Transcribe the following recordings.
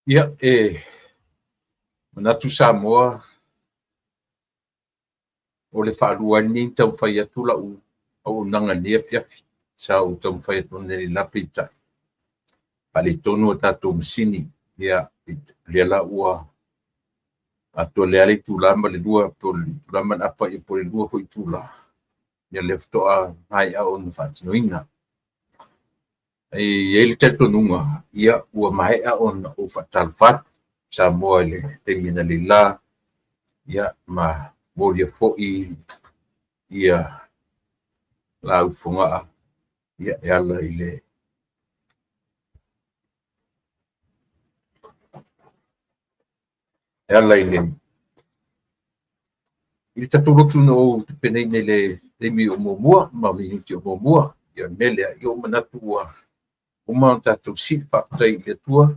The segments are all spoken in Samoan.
Ia, e manatu Samoa o le faalua ai lenei ona taumafai atu lau auaunaga i lenei afiafi. Sa ou taumafai atu analeila peitai, faaletonu a tatou masini. Ia, lea la ua atoa lea le itula ma le lua, po o le itula ma le afa, po o le 2 foi itula, ia lea faatoa maea ona faatinoina. E i ai le talitonuga, ia ua maea ona ou faatalofa atu Samoa i le taimi analeila, ia ma molia foi ia laau i Fogaa ia e ala i le e ala i le i le tatou lotu na ou tapenaina i le taimi o muamua ma minute o muamua. Ia o le mea lea, ia ua ou manatu ua uma ona tatou sili faafetai i le Atua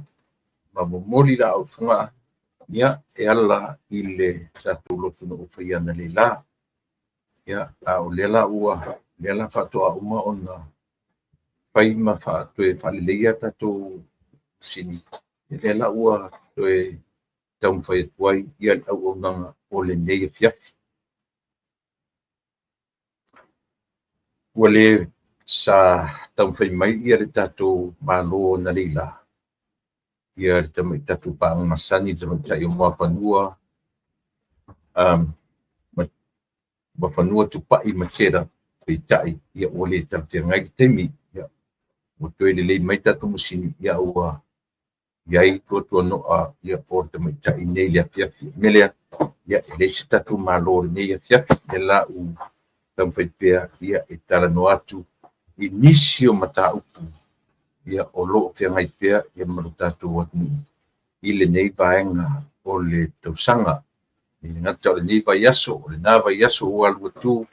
ma momoli laau i Fogaa ia e ala i le tatou lotu na ou faia analeila. Ia, a o lea la ua lea la faatoa uma ona fai ma toe faaleleia tatou masini, ia lea la ua toe taumafai atu ai ia le auaunaga o lenei afiafi. Ua le sa taumafai mai ia le tatou Malo analeila, ia le tatou paaga masani, le tamaitai o Muafanua, Muafanua Tupai Matera, peitai ia ua le talafeagai le taimi, ia ua toe lelei mai tatou masini, ia ua i ai tuatuano'a ia o le tamaitai nei i le afiafi. O le mea lea, ia e leai se tatou Malo i lenei afiafi, lea la ua taumafai pea ia e talanoa atu i nisi o mataupu ia o lo o feagai pea ia ma lo tatou atunuu i lenei vaega o le tausaga. E le gata o lenei vaiaso, o lena vaiaso ua alu atu,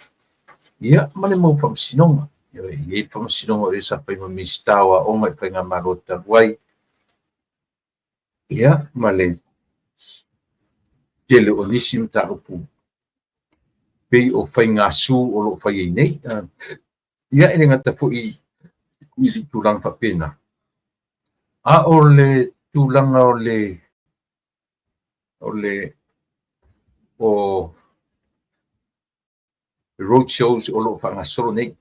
ia ma le mau faamasinoga. E i ai le faamasinoga o e sa fai ma Minisita o Aoga i le Faigamalo talu ai, ia ma le tele o nisi mataupu pei o faigasu o lo o fai ai nei. Ia e le gata foi i le tulaga faapena, a o le tulaga o le o le o road shows o lo o faagasolo nei.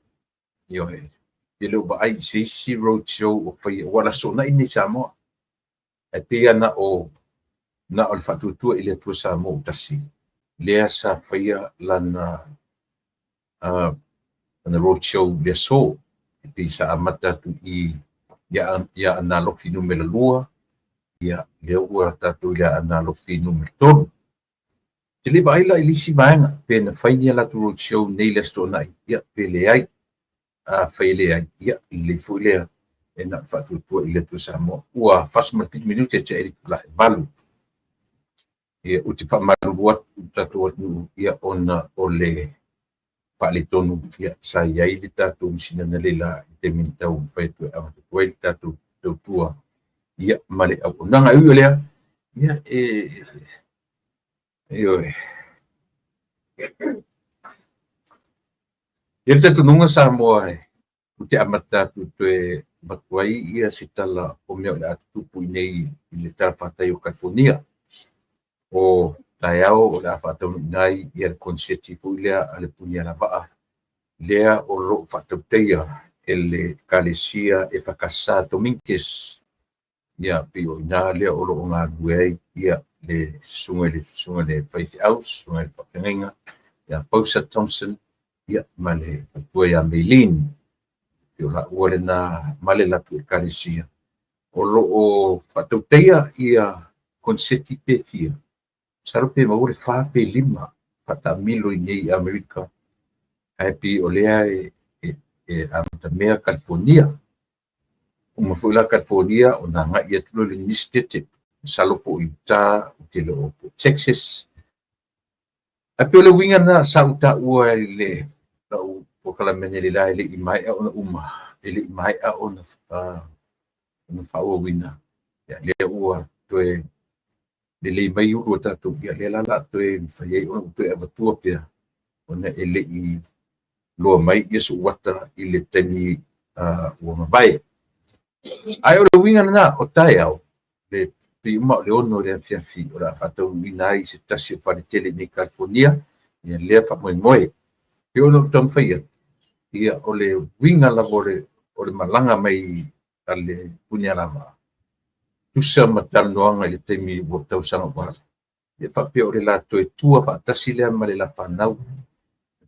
Ioe, e le o vaai i se isi road show o faia, ua alu aso nei i Samoa. Ae pei lava na o le Faatuatua i le Atua Samoa ua Tasi, lea sa faia lana road show i le aso. E pei sa amata atu i i Aana Alofi Nu.2, ia lea ua tatou i le Aana Alofi Nu.3. Ou te le vaai la i le isi vaega, pe na fai ni a latou road show nei i le Aso Toonai, ia pe leai. Afai e leai, ia lelei foi lea e na o le Faatuatua i le Atua Samoa. Ua 47 minute tea i le itula e 8. Ia, ou te faamalulu atu i le tatou atunuu, ia, ona o le faaletonu ia, sa i ai le tatou masina analeila i le taimi na taumafai atu e amata atu ai le tatou tautua ia, ma le auaunaga. E ui o lea, ia, e, ioe. Ia le talitonuga Samoa e ou te amata atu toe avatu ai ia se tala o mea o le a tutupu i nei i le talafatai o California. O taeao o le a faataunuuina ai ia le koneseti foi lea a le Punialavaa lea o lo o faatautaia e le Ekalesia EFKS Dominguez. Ia pei o i ina lea o lo o galulue ai ia le susuga i le susuga i le faifeau, susuga i le faafeagaiga ia Pausa Thompson ia ma le faletua ia Maylene. Pei o laua lena ma le latou Ekalesia o lo o faatautaia ia koneseti pe fia, masalo pe maua le 4 pe 5 faataamilo i nei i Amerika, ae pei o lea e amatamea California. Uma foi la California ona agai atu loa i le nisi sitete, masalo po o Utah, ou te le o po o Texas. Ae pei o le uiga lena sa ou taua i le lau polokalame analeila e le i maea ona uma, e le i maea ona faaauauina. Ia lea ua toe lelei mai ulu o tatou, ia lea la o le a toe mafai ai ona ou toe avatua pea, ona e le i loa mai ia sou ata i le taimi ua mavae. Ae o le uiga lena o taeao, le Pei uma o le 6 i le afiafi o le a faataunuuina ai se tasi o faletele i nei Kalifonia ia lea faamoemoe. E pei ona ou taumafai atu, ia o le uiga lava o le malaga mai a le Punialavaa, tusa ma talanoaga i le taimi ua tausaga ua alu, e faapea o le la toe tua faatasi lea ma le la fanau,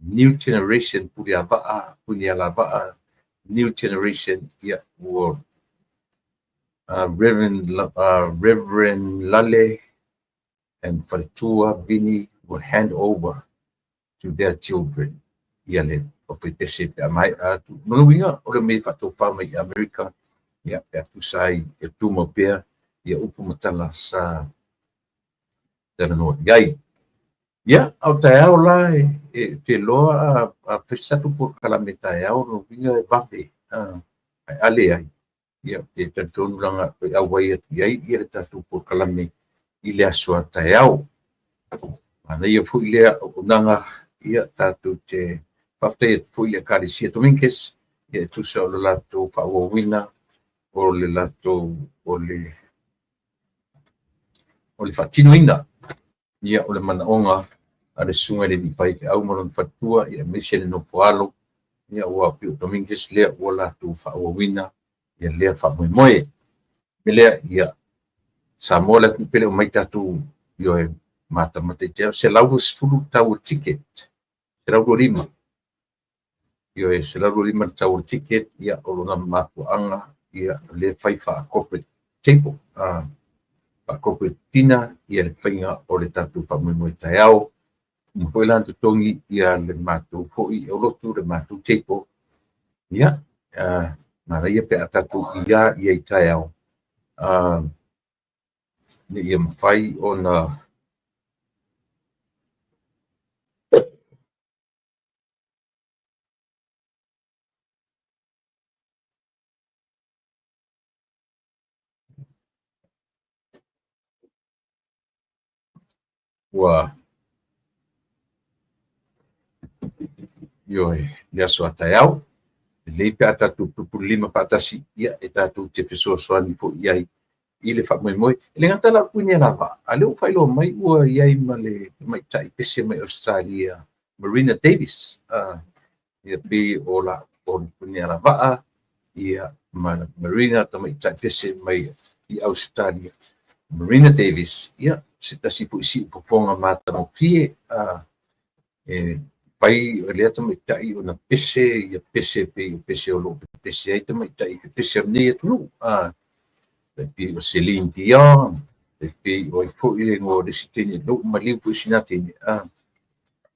new generation Puleavaa, Punialavaa, new generation, ia ua Reverend Lale and Faletua Vini will hand over to their children ia le pafaipese pe a maea atu. Lona uiga o le mea faatofa mai i Amerika, ia pe a tusa ai e tumau pea ia upu ma tala sa talanoa i ai. Ia, a o taeao la e te loa a fai sa tatou polokalame taeao, lona uiga e vave, ae a leai, ia te talitonu laga e auai atu i ai ia le tatou polokalame i le aso a taeao. Manaia foi lea auaunaga, ia tatou te faafetai atu foi i le Ekalesia Dominguez, ia e tusa o le latou faaauauina o le latou o le faatinoina ia o le manaoga a le susuga i le alii faifeau ma lona faletua, ia aemaise le nofo alo, ia ua pei o Dominguez lea ua latou faaauauina ia lea faamoemoe. Me lea ia Samoa le atunuu pele o mai tatou ioe matamata i te 120 tau o ticket, 125. Ioe, 125 le tau o le ticket, ia o lona mafuaaga ia le fai faa-corporate table, faa-corporate dinner ia le faiga o le tatou faamoemoe taeao. Uma foi la ona totogi ia le matou foi aulotu le matou table. Ia, manaia pe a tatou ia i taeao, ina ia mafai ona ua ioe le aso a taeao. Lelei pe a tatou pulupululima faatasi, ia e tatou te fesoasoani foi i ai i le faamoemoe. E le gata la o le Punialavaa, a lea ua faailoa mai ua i ai ma le tamaitai pese mai Ausetalia, Marina Davis, ia pei o la o le Punialavaa, ia ma Marina tamaitai pese mai i Ausetalia, Marina Davis, ia se tasi foi siufofoga matagofie, e fai o lea tamaitai ona pese ia pese pei o pese o loo pepese ai tamaitai pepese o lenei atunuu, e pei o Celine Dion, e pei o ai foi le igoa o le isi teine lou maliu foi sina teine,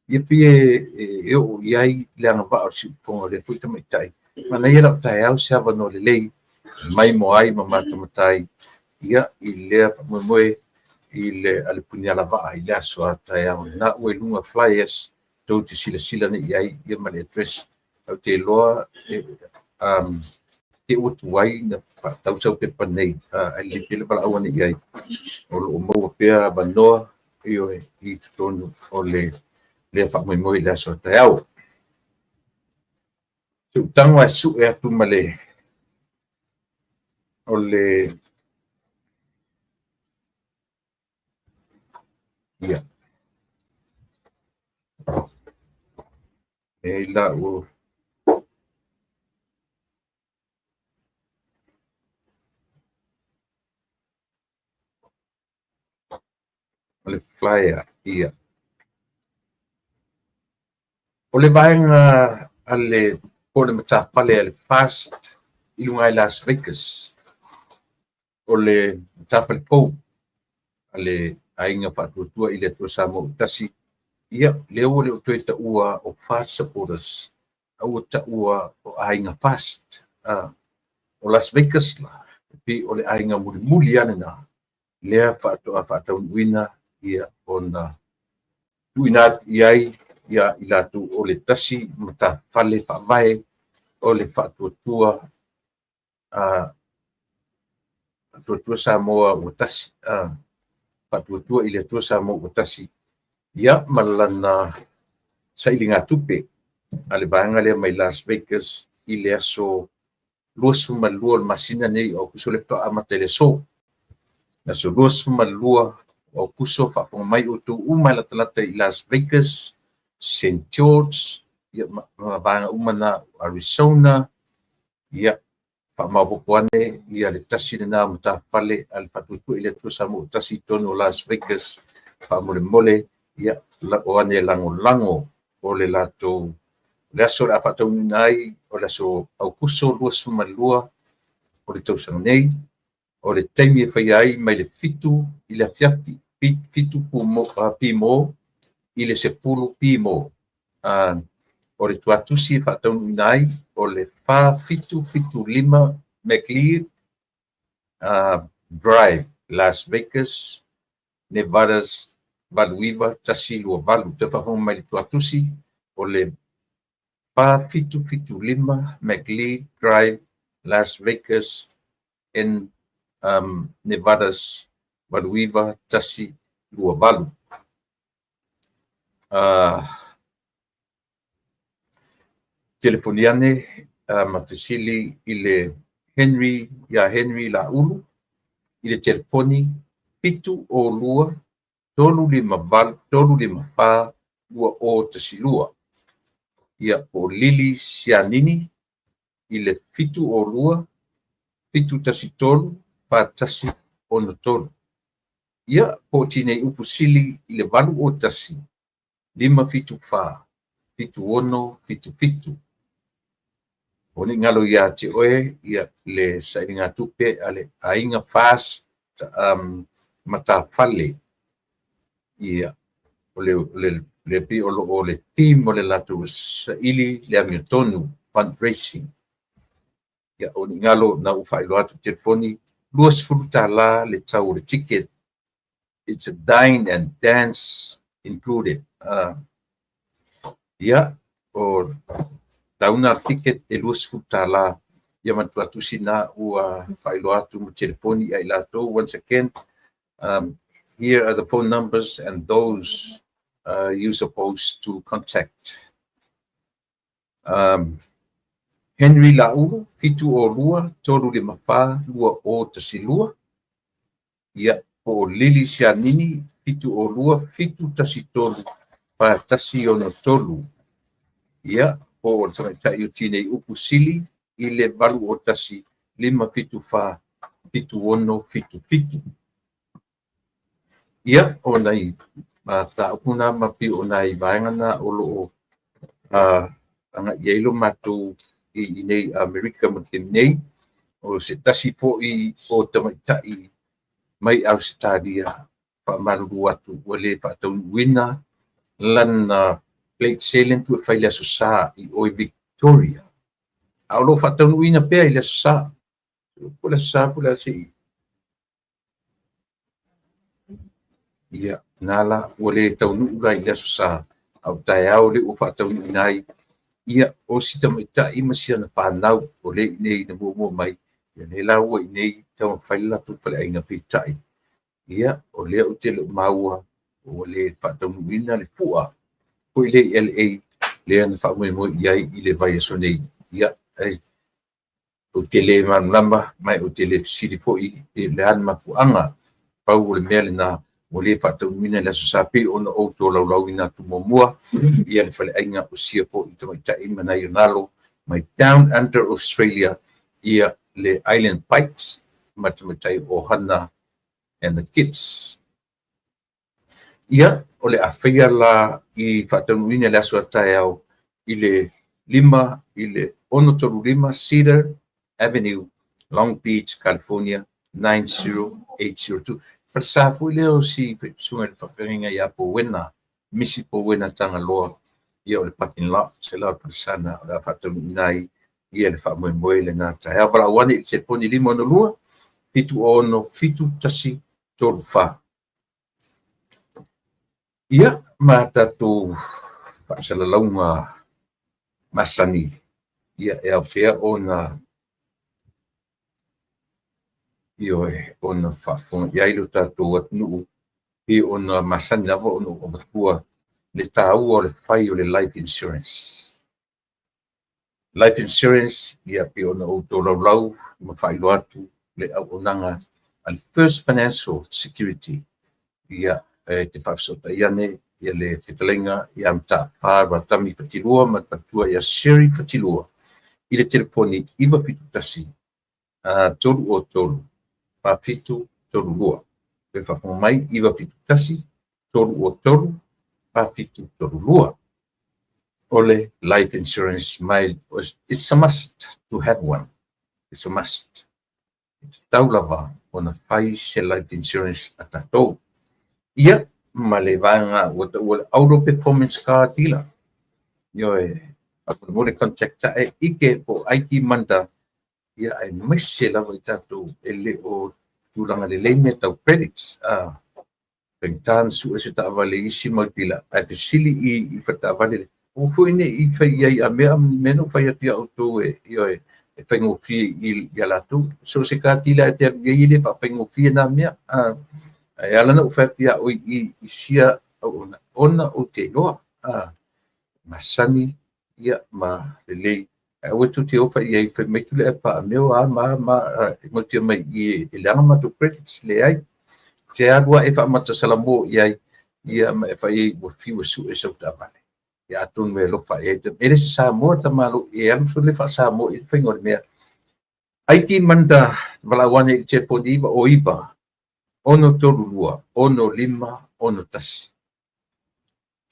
ia pei e oo i ai le agavaa o le siufofoga o lea foi tamaitai. Manaia lau taeao se avanoa lelei mai moa ai ma matamata ai ia i lea faamoemoe i le a le Punialavaa i le aso a taeao. Na ua i luga flyers tou te silasila nei i ai ia ma le address. Ou te iloa te ua tuai na faatau sau pepa nei, ae lelei pea le valaau ane i ai. O lo o maua pea avanoa ioe i totonu o le lea faamoemoe i le aso a taeao. Se utago ae sue atu ma le o le ia e la ua o le flyer ia. O le vaega a le po o le matafale a le FAST i luga i Las Vegas, o le matafale fou a le Aiga Faatuatua i le Atua Samoa ua tasi, ia lea ua le o toe taua o FAST supporters, a ua taua o Aiga FAST. O Las Vegas la, pei o le aiga mulimuli lava lena, lea faatoa faataunuuina ia ona tuuina atu i ai ia i latou o le tasi matafale faavae o le faatuatua, faatuatua Samoa ua tasi, faatuatua i le Atua Samoa ua tasi, ia ma lana sailigatupe a le vaega lea mai Las Vegas i le aso 22 o le masina nei o Aokuso, le faatoa amata i le aso. Le aso 22 o Aokuso, faafofoga mai outou uma e latalata i Las Vegas, St. George, ia, ma vaega uma na Arizona, ia, faamaopoopo ane ia le tasi lena o matafale a le Faatuatua i le Atua Samoa Tasi i totonu o Las Vegas. Faamolemole, ia, o ane lagolago o le latou le aso o le a faataunuuina ai o le aso Aokuso 22 o le tausaga nei. O le taimi e faia ai mai le 7 i le afiafi, 7 pimo i le 10 pimo. O le tuatusi e faataunuuina ai o le 4775 McLeod Drive, Las Vegas, Nevada 89128. Toe faafofoga mai le tuatusi o le 4775 McLeod Drive, Las Vegas, Nevada 89128. Telefoni ane ma fesili i le Henry, ia Henry Laulu, i le telefoni 702 358 354 2012. Ia, po o Lili Sianini i le 702 713 4163. Ia, po o Tinei Upu Sili i le 801 574 7677. O ni galo ia te oe, ia, le sailiga tupe a le aiga FAST matafale. Ia, o le pi o lo o le team o le latou saili le amiotonu, fundraising. Ia, o ni galo na ua faailoa atu telefoni, $20 le tau o le ticket. It's a dine and dance included. Ia, o tauna ticket e $20. Ia, matua tusi na ua faailoa atu mo telefoni ai latou. Once again, here are the phone numbers and those you supposed to contact. Henry Laulu, 702 354 2012. Ia, po o Lili Sianini, 702 713 4163. Ia, po o le tamaitai o Tinei Upu Sili i le 801 574 7677. Ia, o nai mataupu na ma pi o nai vaega na o lo o agai ai lo matou i nei Amerika ma te nei, o se tasi foi o tamaitai mai Ausetalia faamalulu atu ua le faataunuuina lana plate sailing tu e fai le aso Sa i oi Victoria. A o lo o faataunuuina pea i le aso Sa. Po le aso Sa po le aso ia, nā la, ua le taunuu la i le aso Sa, a o taeao le ua faataunuuina ai. Ia, o si tamaitai ma si ana whanau, o le i nei na muamua mai, ia le la ua i nei taumafai le latou faleaiga peitai. Ia, o lea ou te le o maua, ua le faataunuuina le fua foi le i LA, lea na faamoemoe i ai i le vaiaso nei. Ia, ou te le malamalama, ma ou te le fesili foi i le a le mafuaaga. Pau o le mea lena, ua le faataunuuina le aso Sa pei ona ou tolaulauina atu muamua, ia le faleaiga o sia foi tamaitai ma nai o nalo mai Down Under Australia, ia le Island Bites ma tamaitai o Hana and the Kids. Ia, o le a faia la i faataunuuina le aso a taeao i le 5 i le 635 Cedar Avenue, Long Beach, California 90802. Falesa foi lea o si susuga i le faafeagaiga ia Powena, Misi Powena Tagaloa. Ia, o le parking lot se la o le falesana o le a faataunuuina ai ia le faamoemoe lena taeao. Valaau ane i le telefoni 562 76 7134. Ia, ma tatou faasalalauga masani, ia, e ao pea ona ioe ona faafofoga i ai lo tatou atunuu pe ona masani lava ona ou avatua le taua o le fai o le life insurance. Life insurance, ia, pe ona ou tolaulau ma faailoa atu le auaunaga a le First Financial Security. Ia, e te faafesootai ane ia le fetalaiga ia Mataafa Ratami Fatilua ma le faletua ia Sherry Fatilua i le telefoni 971 303 4732. Toe faafofoga mai, 971 303 4732. O le life insurance mai, it's a must to have one. It's a must. E tatau lava ona fai se life insurance a tatou. Ia, ma le vaega ua taua le Auto Performance Car Dealer. Ioe, faamolemole contact ae Ike po o Aiki Manda, ia aemaise lava i tatou e le o tulaga lelei mea tau credits. Faigata ona sue se taavale i isi mau dealer, ae fesili i faletaavale lea, aua foi ne i fai i ai a mea mea na ou fai atu ia outou e, ioe, e faigofie ia latou. So o se car dealer e te alu i ai e le faafaigofie na mea. Ae ala ona ou fai atu ia oe i sia auauna, ona ou te iloa masani ia ma lelei. Ae aua tou te o fai i ai, fai mai Tuilaepa a mea o a ma a ma a, matou te omai i e leaga matou credits. Leai. Te alu ae faamata salamo i ai, ia ma e fai ai ua fiu e sue sau taavale. Ia atonu e alofa i ai. E le se Samoa tamalo e alu sole faa-Samoa i le faiga o le mea. Aiki Manda valaau ane i le telefoni 9 o 9 6 3 2 6 5 6 1.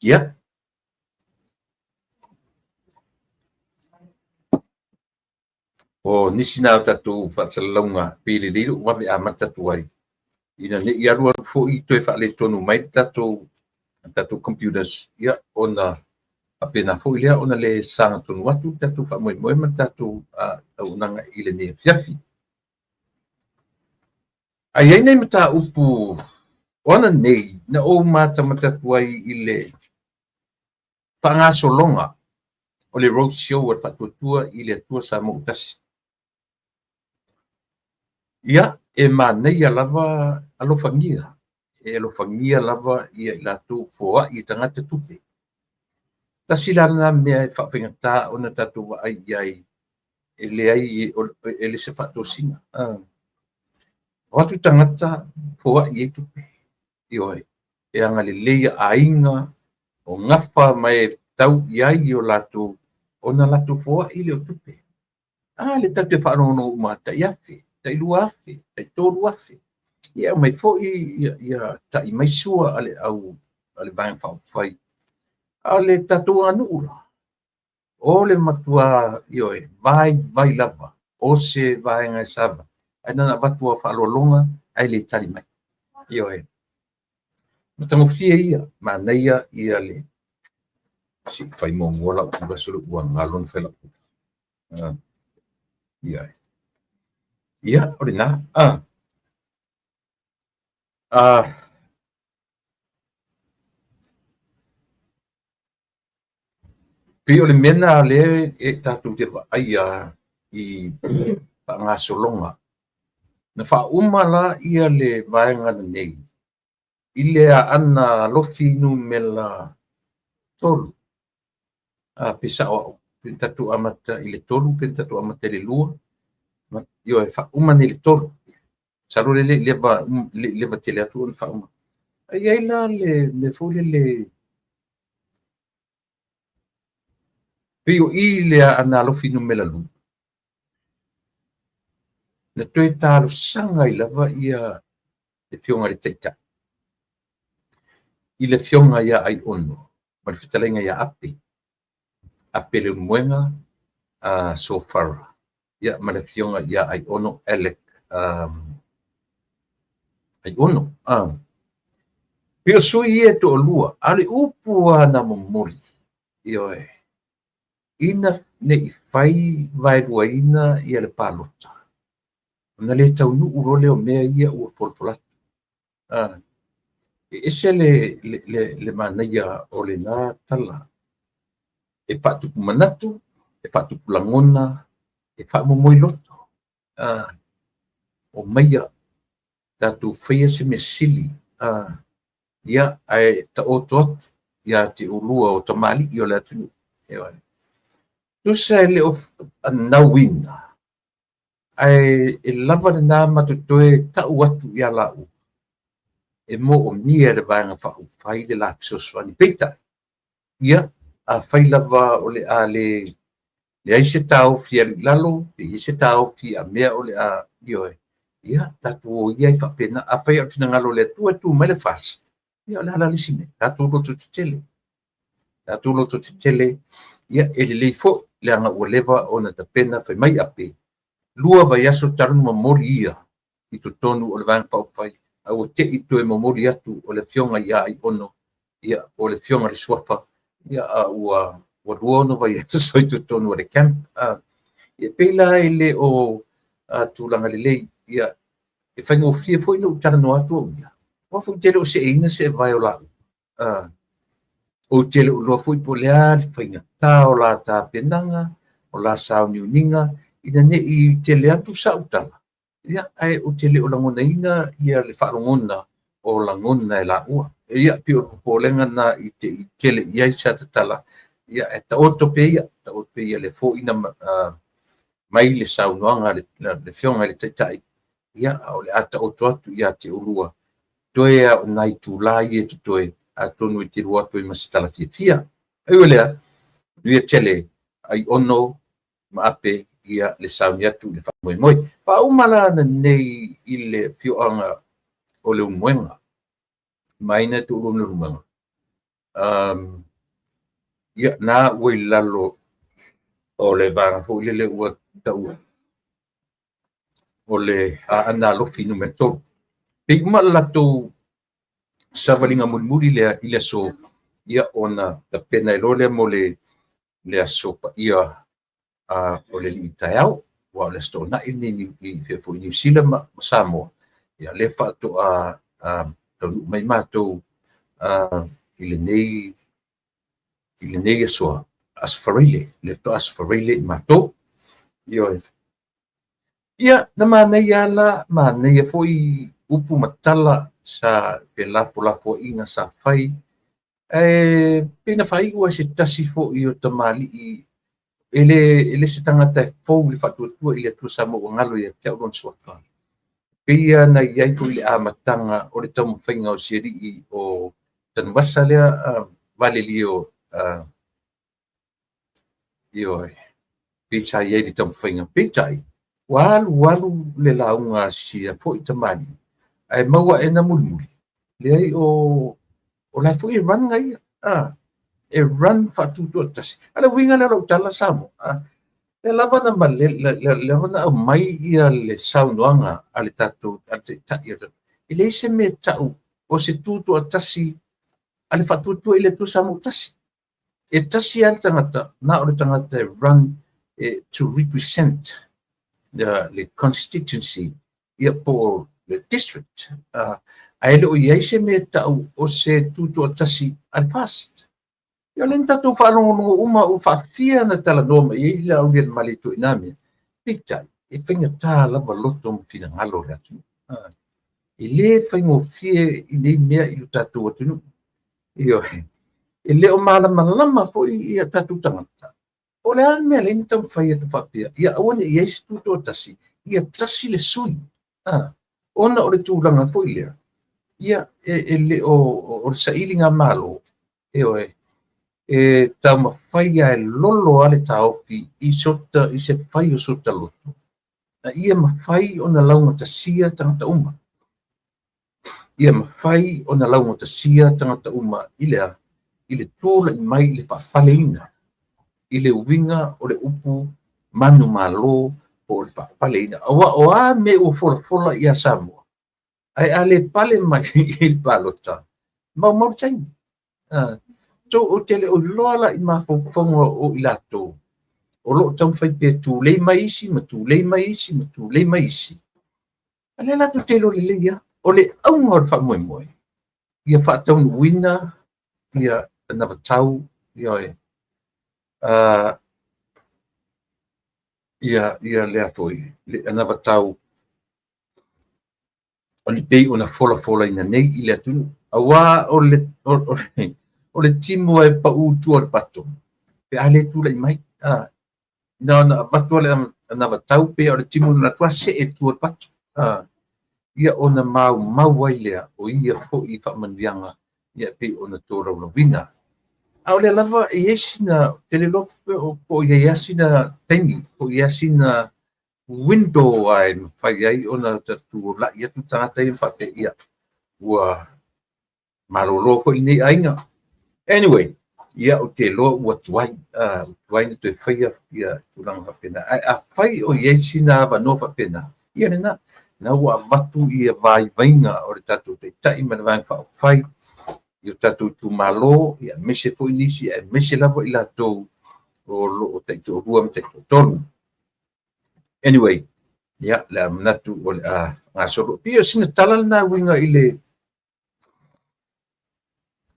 Ia. O nisi na o tatou faasalalauga pe lelei lou vave amata atu ai, ina ne i alualu foi toe faaletonu mai le tatou computers, ia ona faapena foi lea ona le sagatonu atu le tatou faamoemoe ma le tatou auaunaga i lenei afiafi. Ae i ai nai mataupu o ana nei na ou matamata atu ai i le faagasologa o le road show a le Faatuatua i le Atua Samoa ua Tasi. Ia, e manaia lava alofagia, e alofagia lava ia i latou foai e tagata tupe. Tasi la lena mea e faafaigata ona tatou vaai i ai, e leai, e le se faatosina. O atu tagata foai ai tupe, ioe, e agalelei aiga, o gafa ma e tau i ai o latou, ona latou foai lea o tupe. A le tatou te faalogologo uma, tai 1,000, tai 2,000, tai 3,000. Ia aumai foi ia tai mai sua a le au a le Vaega Faaupufai. A o le tatou aganuu la, o le matua, ioe, vaivai lava o se vaega e sava, ae na ona avatu a faaaloaloga ae le tali mai. Ioe. Matagofie ia, manaia ia le se i fai muamua lau ula solo ua galo na fai lau ula. Ia. Ia, o lena. Pei o le mea lena lea e tatou te vaaia i faagasologa. Na faauma la ia le vaega lenei i le Aana Alofi numera 3. Pe sao au, pe na tatou amata i le 3, pe na tatou amata i le 2. Ioe, faauma nei le 3. Masalo le leva tele atu ona faauma. Ae i ai la le mea foi lele, pei o i le Aana Alofi numera 2, na toe talosaga ai lava ia le afioga i le Taitai i le afioga ia Aiono ma le fetalaiga ia Ape, Ape Leulumoega Sofara, ia ma le afioga ia Aiono Alec Aiono. Pei o sui ia e toalua, a o le upu lava na momoli, ioe, ina ne i fai vaeluaina ia le palota, ona le taunuu loa lea o mea ia ua folafola atu. E ese le manaia o lena tala, e faatupu manatu, e faatupu lagona, e faamomoi loto. O maia tatou faia se mea sili, ia ae taoto atu ia te ulua o tamalii o le atunuu. Tusa e le o anauina. Ae e lava lena ma totoe tau atu ia laua, e moomia e le Vaega Faaupufai le la fesoasoani. Peitai, ia, afai lava o le a le leai se taofi e alu i lalo, pe i ai se taofi a mea o le a, ioe, ia, tatou o ia ai faapena. Afai o le finagalo o le Atua e tu mai le FAST, ia o le a la le isi mea? Tatou lototetele. Tatou lototetele, ia, e lelei foi, leaga ua leva ona tapena. Fai mai Ape, 2 vaiaso talu ona momoli ia i totonu o le Vaega Faaupufai, a ua te i toe momoli atu o le afioga ia Aiono, ia, o le afioga i le Suafa, ia, a ua 26 vaiaso i totonu o le camp. Ia, pei la e le o tulaga lelei, ia, e faigofie foi ona ou talanoa atu au ia, aua foi ou te le o seeina se evae o laua. Ou te le o iloa foi po o le a le faigata o la tapenaga, o la sauniuniga, ina ne i tele atu sau tala, ia, ae ou te le o lagonaina ia le faalogona o lagona e laua. Ia, pei o le popolega na i te i tele i ai sa tatala, ia, e taoto pea ia, taoto pea ia le foina mai le saunoaga a le afioga i le Taitai, ia, a o le a taoto atu ia te oulua, toe a o nai itulā ia e totoe, atonu e te lua atu ai ma se tala fiafia. Ai o lea, manuia tele, Aiono ma Ape, ia le sauni atu i le faamoemoe. Faauma la nei i le afioaga o Leulumoega, maina e toalua ma Leulumoega. Ia, na ua i lalo o le vaega foi lele ua taua o le Aana Alofi numera 3. Pei uma le latou savaliga mulimuli lea i le aso, ia, ona tapena ai loa lea mo le aso paia o le alii taeao, aua o le Aso Toonai lenei i foi Niu Sila ma Samoa. Ia, lea faatoa taunuu mai matou i lenei aso, Aso Faraile, le faatoa Aso Faraile i matou. Ioe. Ia, na manaia la, manaia foi upu ma tala sa felafolafoaiga sa fai, ae pei na faaiu ai se tasi foi o tamalii, e le se tagata e fou i le faatuatua i le Atua Samoa ua galo ia te au lona suafa. Pei na i ai foi le amataga o le taumafaiga o si alii o Tanuvasa lea, Valelio, ioe, pei sa i ai le taumafaiga. Peitai, ua alu alu le lauga a sia foi tamalii, ae maua ae na mulimuli, leai o la foi e run ia, e run faatutoatasi. A le uiga lea o lau tala Samoa, le lava na le lava na aumai ia le saunoaga a le tatou a le Taitai, e leai se mea tau o se tutoatasi a le faatuatua i le Atua Samoa tasi. E tasi lava le tagata, na o le tagata e run to represent the constituency, ia, po o le district. Ae le o i ai se mea tau o se tutoatasi a le FAST. Ia, o lea na tatou faalogologo uma ua faafia na talanoa mai ai le Auliimalemalietoa i na mea. Peitai, e faigata lava loto ma finagalo o le atunuu. E lē faigofie i nei mea i lo tatou atunuu. Ioe. E le o malamalama foi ia tatou tagata. O le a le mea lea na taumafai atu faapea, ia aua ne i ai se tutoatasi, ia tasi le sui. Ona o le tulaga foi lea, ia, e le o, o le sailiga malo, ioe, e taumafai e lolo a le taofi i sota, i se fai o sota loto, a ia mafai ona laugatasia tagata uma. Ia mafai ona laugatasia tagata uma i le i le tulai mai i le faapaleina, i le uiga o le upu manumalo po o le faapaleina. Aua o a mea ua folafola ia Samoa, ae a le pale mai i le palota, maumau le taimi. So, ou te le o iloa la i mafaufauga o i latou o lo o taumafai pe tulei mai isi ma tulei mai isi ma tulei mai isi. A lea latou te iloa lelei lava. O le auga o le faamoemoe, ia faataunuuina ia anavatau, ioe, ia lea foi, le anavatau o le pei ona folafolaina nei i le atunuu. Aua o le timu e pau tua o le pato, pe a le tulai mai, na ona avatu le anavatau pei o le timu na alu atu see i tua o le patu. Ia ona maumau ai lea o ia foi faamanuiaga ia pei ona tolaulauina. A o lea lava e i ai sina, ou te le iloa po o i ai lava sina taimi, po o i ai lava sina window e mafai ai ona tuulai atu tagata ia ma faapea, ia, ua malolo foi lenei aiga. Anyway, ia ou te iloa ua tuai, ua tuai ona toe faia ia tulaga faapena. Ae afai o i ai sina avanoa faapena, ia lena, na ua avatu ia vaivaiga o le tatou Taitai ma le Vaega Faaupufai i o tatou itumalo, ia aemaise foi nisi, aemaise lava i latou o lo o taitoalua ma taitoatolu. Anyway, ia, le a manatu o le a gasolo. Pei o sina tala lena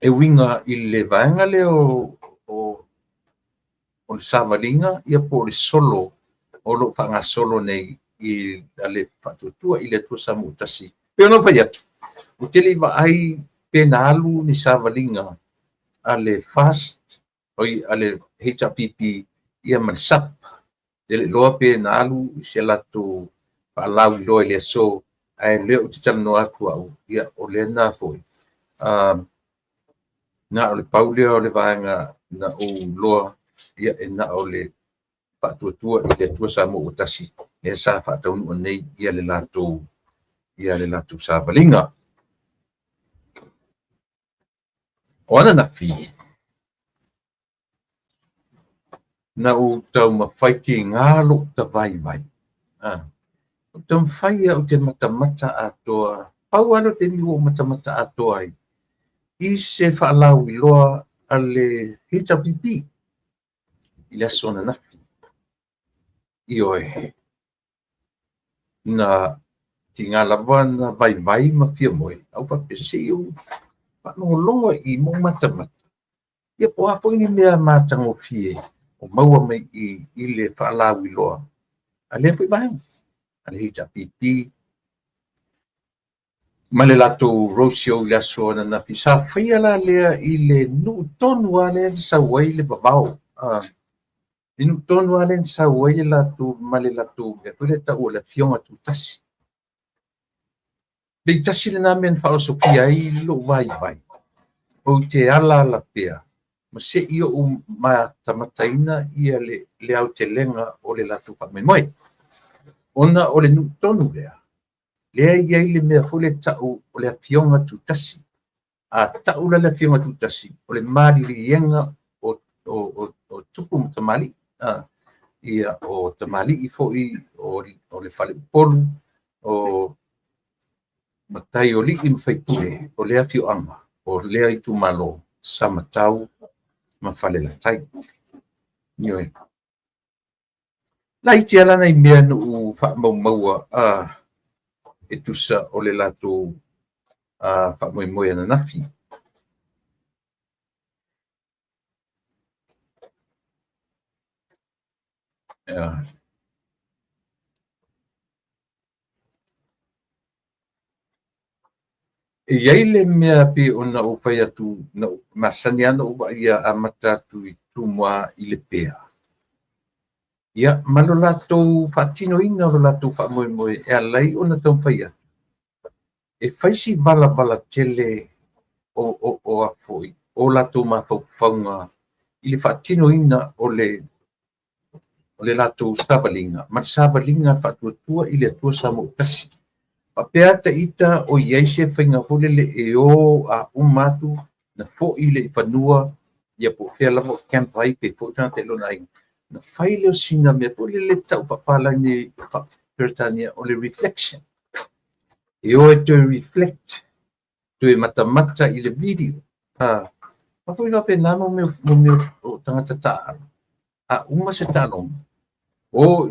e uiga i le vaega lea o le savaliga ia po o le solo o lo o faagasolo nei i le Faatuatua i le Atua Samoa ua Tasi. Pei ona ou fai atu, ou te le i vaai pe na alu ni savaliga a le FAST, oi, a le HRPP ia ma le SUP. Ou te le iloa pe na alu i se latou faalauiloa i le aso, ae o lea ou te talanoa atu au, ia, o lena foi. Na o le pau lea o le vaega na ou iloa, ia, e na o le Faatuatua i le Atua Samoa ua Tasi, lea sa faataunuu nei ia le latou savaliga. O ananafi, na ou taumafai tiga lou vaivai. Ou taumafai au te matamata atoa, pau lava lea o le taimi ua ou matamata atoa ai i se faalauiloa a le HRPP i le aso ananafi. Ioe, na tiga lava na vaivai ma fia moe, ae ou faapea, se i ou faalogologo i i ma ou matamata, ia po o a foi ni mea matagofie o maua mai i i le faalauiloa a lea foi vaega, a le HRPP ma le latou roadshow i le aso ananafi. Sa faia la lea i le nuu tonu lava lea na sau ai le vavao, le nuu tonu lava lea na sau ai le latou ma le latou mea foi lea e tau o le Afioga Tutasi. Pei tasi lena mea na faaosofia ai lou vaivai, ou te alaala pea ma se i ou matamataina ia le aotelega o le latou faamoemoe. Ona o le nuu tonu lea, lea e i ai le mea foi lea e tau o le Afioga Tutasi. A tau la le Afioga Tutasi, o le maliliega o tupu ma tamalii. Ia, o tamalii foi o le faleupolu, o matai o alii ma faipule o lea afioaga, o lea itumalo, Samatau ma Falelatai. Ioe. Laiti lava la nai mea na ou faamaumaua e tusa o le latou faamoemoe ananafi. E i ai le mea pei ona ou fai atu, na ou masani lava ona ou vaaia amata atu i Tumua i Lepea. Ia, ma lo latou faatinoina o lo latou faamoemoe e ala ai ona taumafai atu e fai si valavala tele o latou mafaufauga i le faatinoina o le latou savaliga ma le savaliga faatuatua i le Atua Samoa ua Tasi. Faapea ta ita o i ai se faiga foi lele e o a uma atu na foi le i fanua, ia po o fea lava o camp ai pe foi tagata i lona aiga. Na fai lea o sina mea foi lele tau faapalagi faa-Peretania o le reflection. E o e toe reflect, toe matamata i le video. Ma foi faapena mo mea o tagata taaalo. A uma se taaloga, o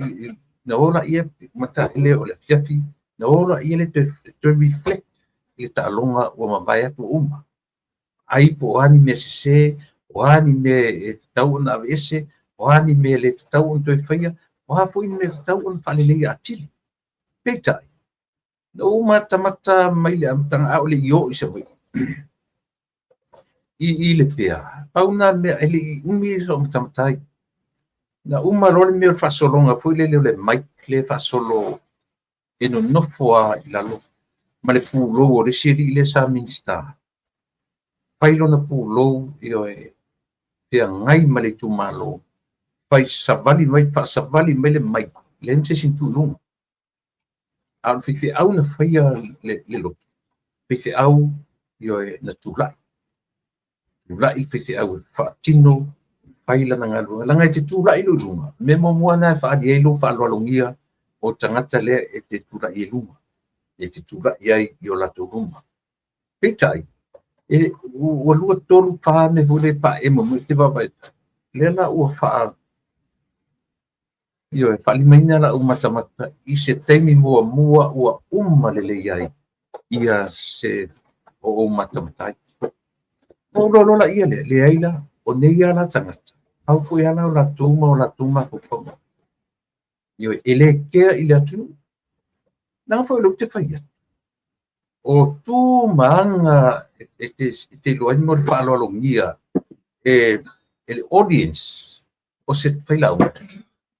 na o laia mataele o le afiafi, na o laia le toe reflect i le taaloga ua mavae atu ua uma. Ai po o a ni mea sese, o a ni mea e tatau ona aveese, o a ni mea le tatau ona toe faia, o a foi ni mea e tatau ona faaleleia atili. Peitai, na ou matamata mai le amataga a o le i oo i Savaii, i Lepea, pau na mea e le i umi sou matamata ai. Na uma loa le mea o le faasologa foi lele o le mic lea e faasolo e nonofo lava i lalo ma le pulou o le isi alii lea sa Minisita. Fai lona pulou, ioe, feagai ma le itumalo, fai savali mai, faasavali mai le mic, leai ma se isi na tuu i luga. A o le faifeau na faia le lotu, faifeau, ioe, na tulai. Tulai le faifeau e faatino, fai lana galuega. Leaga e te tulai loa i luga, o le mea muamua lena e faaali ai lou faaaloalogia o tagata lea e te tulai ai i luma, e te tulai ai i o latou luma. Peitai, ua 2, 3, 4 mea foi lea e faaemo mai, ou te vaavaai atu, lea la ua ioe, faalimaina lau matamata i se taimi muamua ua uma lelei ai ia se o ou matamata ai. Ona ou loa laia lea, leai la, o nei lava la tagata, pau foi lava la o latou ma o latou mafaufauga. Ioe, e le kea i le atunuu. Leaga foi o lea ou te fai atu, o tu ma aga e te iloa ai mo le faaaloalogia e le audience o se failauga,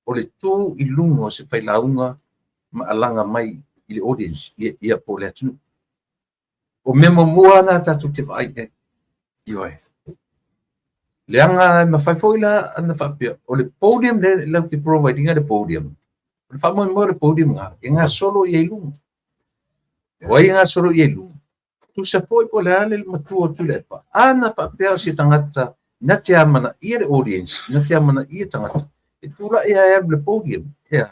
o le tu i luga o se failauga ma alaga mai i le audience ia po o le atunuu. O mea muamua lava na tatou te vaai i ai. Ioe. Leaga e mafai foi la ona faapea, o le podium lea latou te provide ina le podium, o le faamoemoe o le podium lena, e gasolo i ai i luga. O ai e gasolo i ai i luga? Tusa foi po o le a le matua o Tuilaepa. A na faapea o se tagata na te amanaia le audience, na te amanaia tagata, e tulai ae alu i le podium. Ea,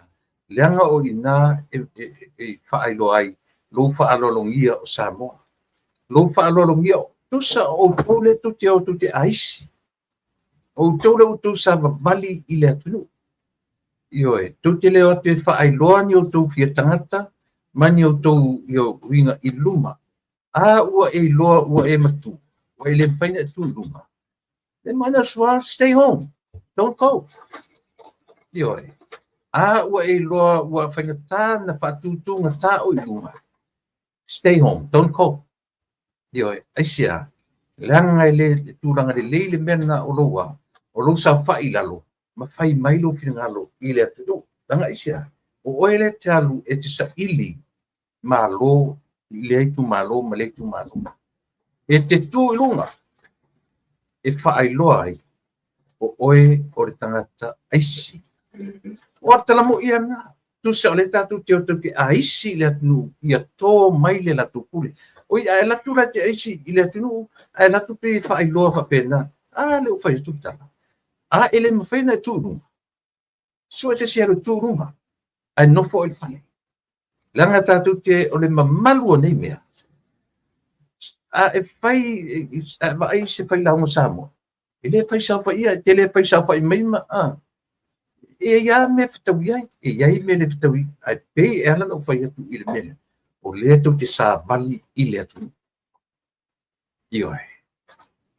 leaga o i ina e faailoa ai lou faaaloalogia o Samoa. Lou faaaloalogia, tusa o outou lea tou te o tou te aisi. O outou lea ua outou savavali i le atunuu. Ioe, tou te le o atu e faailoa ni outou fia tagata ma ni outou uiga i luma. A ua e iloa ua e matua, ua e le mafai ona e tu i luga, then might as well stay home. Don't go. Ioe. A ua e iloa ua faigata na faatutugata oe i luga, stay home, don't go. Ioe, aisea, leaga e le tulaga lelei le mea lena o lou a, o lou saofai i lalo, ma fai mai lou finagalo i le atunuu. Leaga aisea, o oe lea te alu e te saili malo i lea itumalo ma lea itumalo. E te tu i luga e faailoa ai o oe o le tagata aisi. O le talamoi ia lena. Tusa o lea tatou te o tou te aisi i le atunuu ia tō mai le latou pule. Oi, a e alu atu la e te aisi i le atunuu, ae alu atu pei e faailoa faapena. A lea ua fai atu le tala. A e le mafai ona e tu i luga, sue se isi e alu e tu i luga, ae nofo oe i le fale. Leaga tatou te, o le mamalu o nei mea, a e fai, a e vaai i se failauga Samoa, e le fai saofai ia, e te le fai saofai mai ma, e i ai lava mea e fetaui ai, e i ai mea e le fetaui, ae pei e ala ona ou fai atu i le mea lea, o lea tou te savali i le atunuu. Ioe.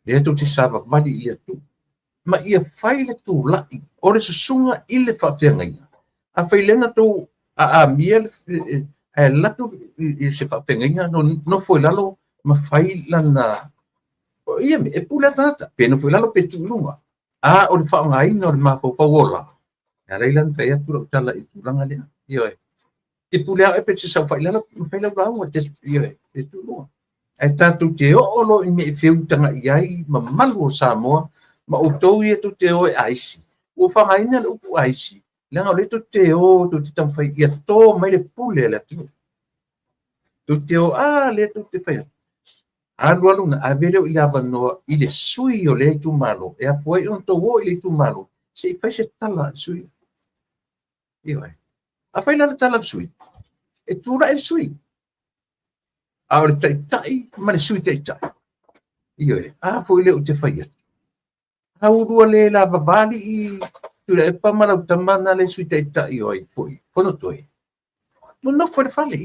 Lea tou te savavali i le atunuu. Ma ia fai le tulai o le susuga i le faafeagaiga. Afai lea na tou aamia ae alu atu i se faafeagaiga, nofo i lalo ma fai lana, ia mea, e pule lava tagata, pe nofo i lalo pe tu i luga. A o le faaaogaina o le mafaufau ola, e ala ai la ona fai atu lau tala i le tulaga lea. Ioe. Te pule lava oe pe te saofai i lalo ma fai lau lauga, ioe, pe tu i luga. Ae tatou te oo loa i mea e feutagai ai mamalu o Samoa ma outou ia tou te o e aisi. Ua faaaogaina le upu aisi, leaga o lea tou te o tou te taumafai ia tō mai le pule a le atunuu. Tou te o, a lea tou te fai atu. Alu alu na ave lea i le avanoa i le sui o lea itumalo, e afua ai ona tou o i le itumalo, se i fai se tala a le sui. Ioe. A fai la le tala a le sui, e tulai le sui. A o le taitai ma le sui taitai, ioe, a foi lea ou te fai atu. A ulua le lavavali i Tuilaepa ma lau tama na le sui taitai o ai foi, Fonotoe. Nonofo i le fale.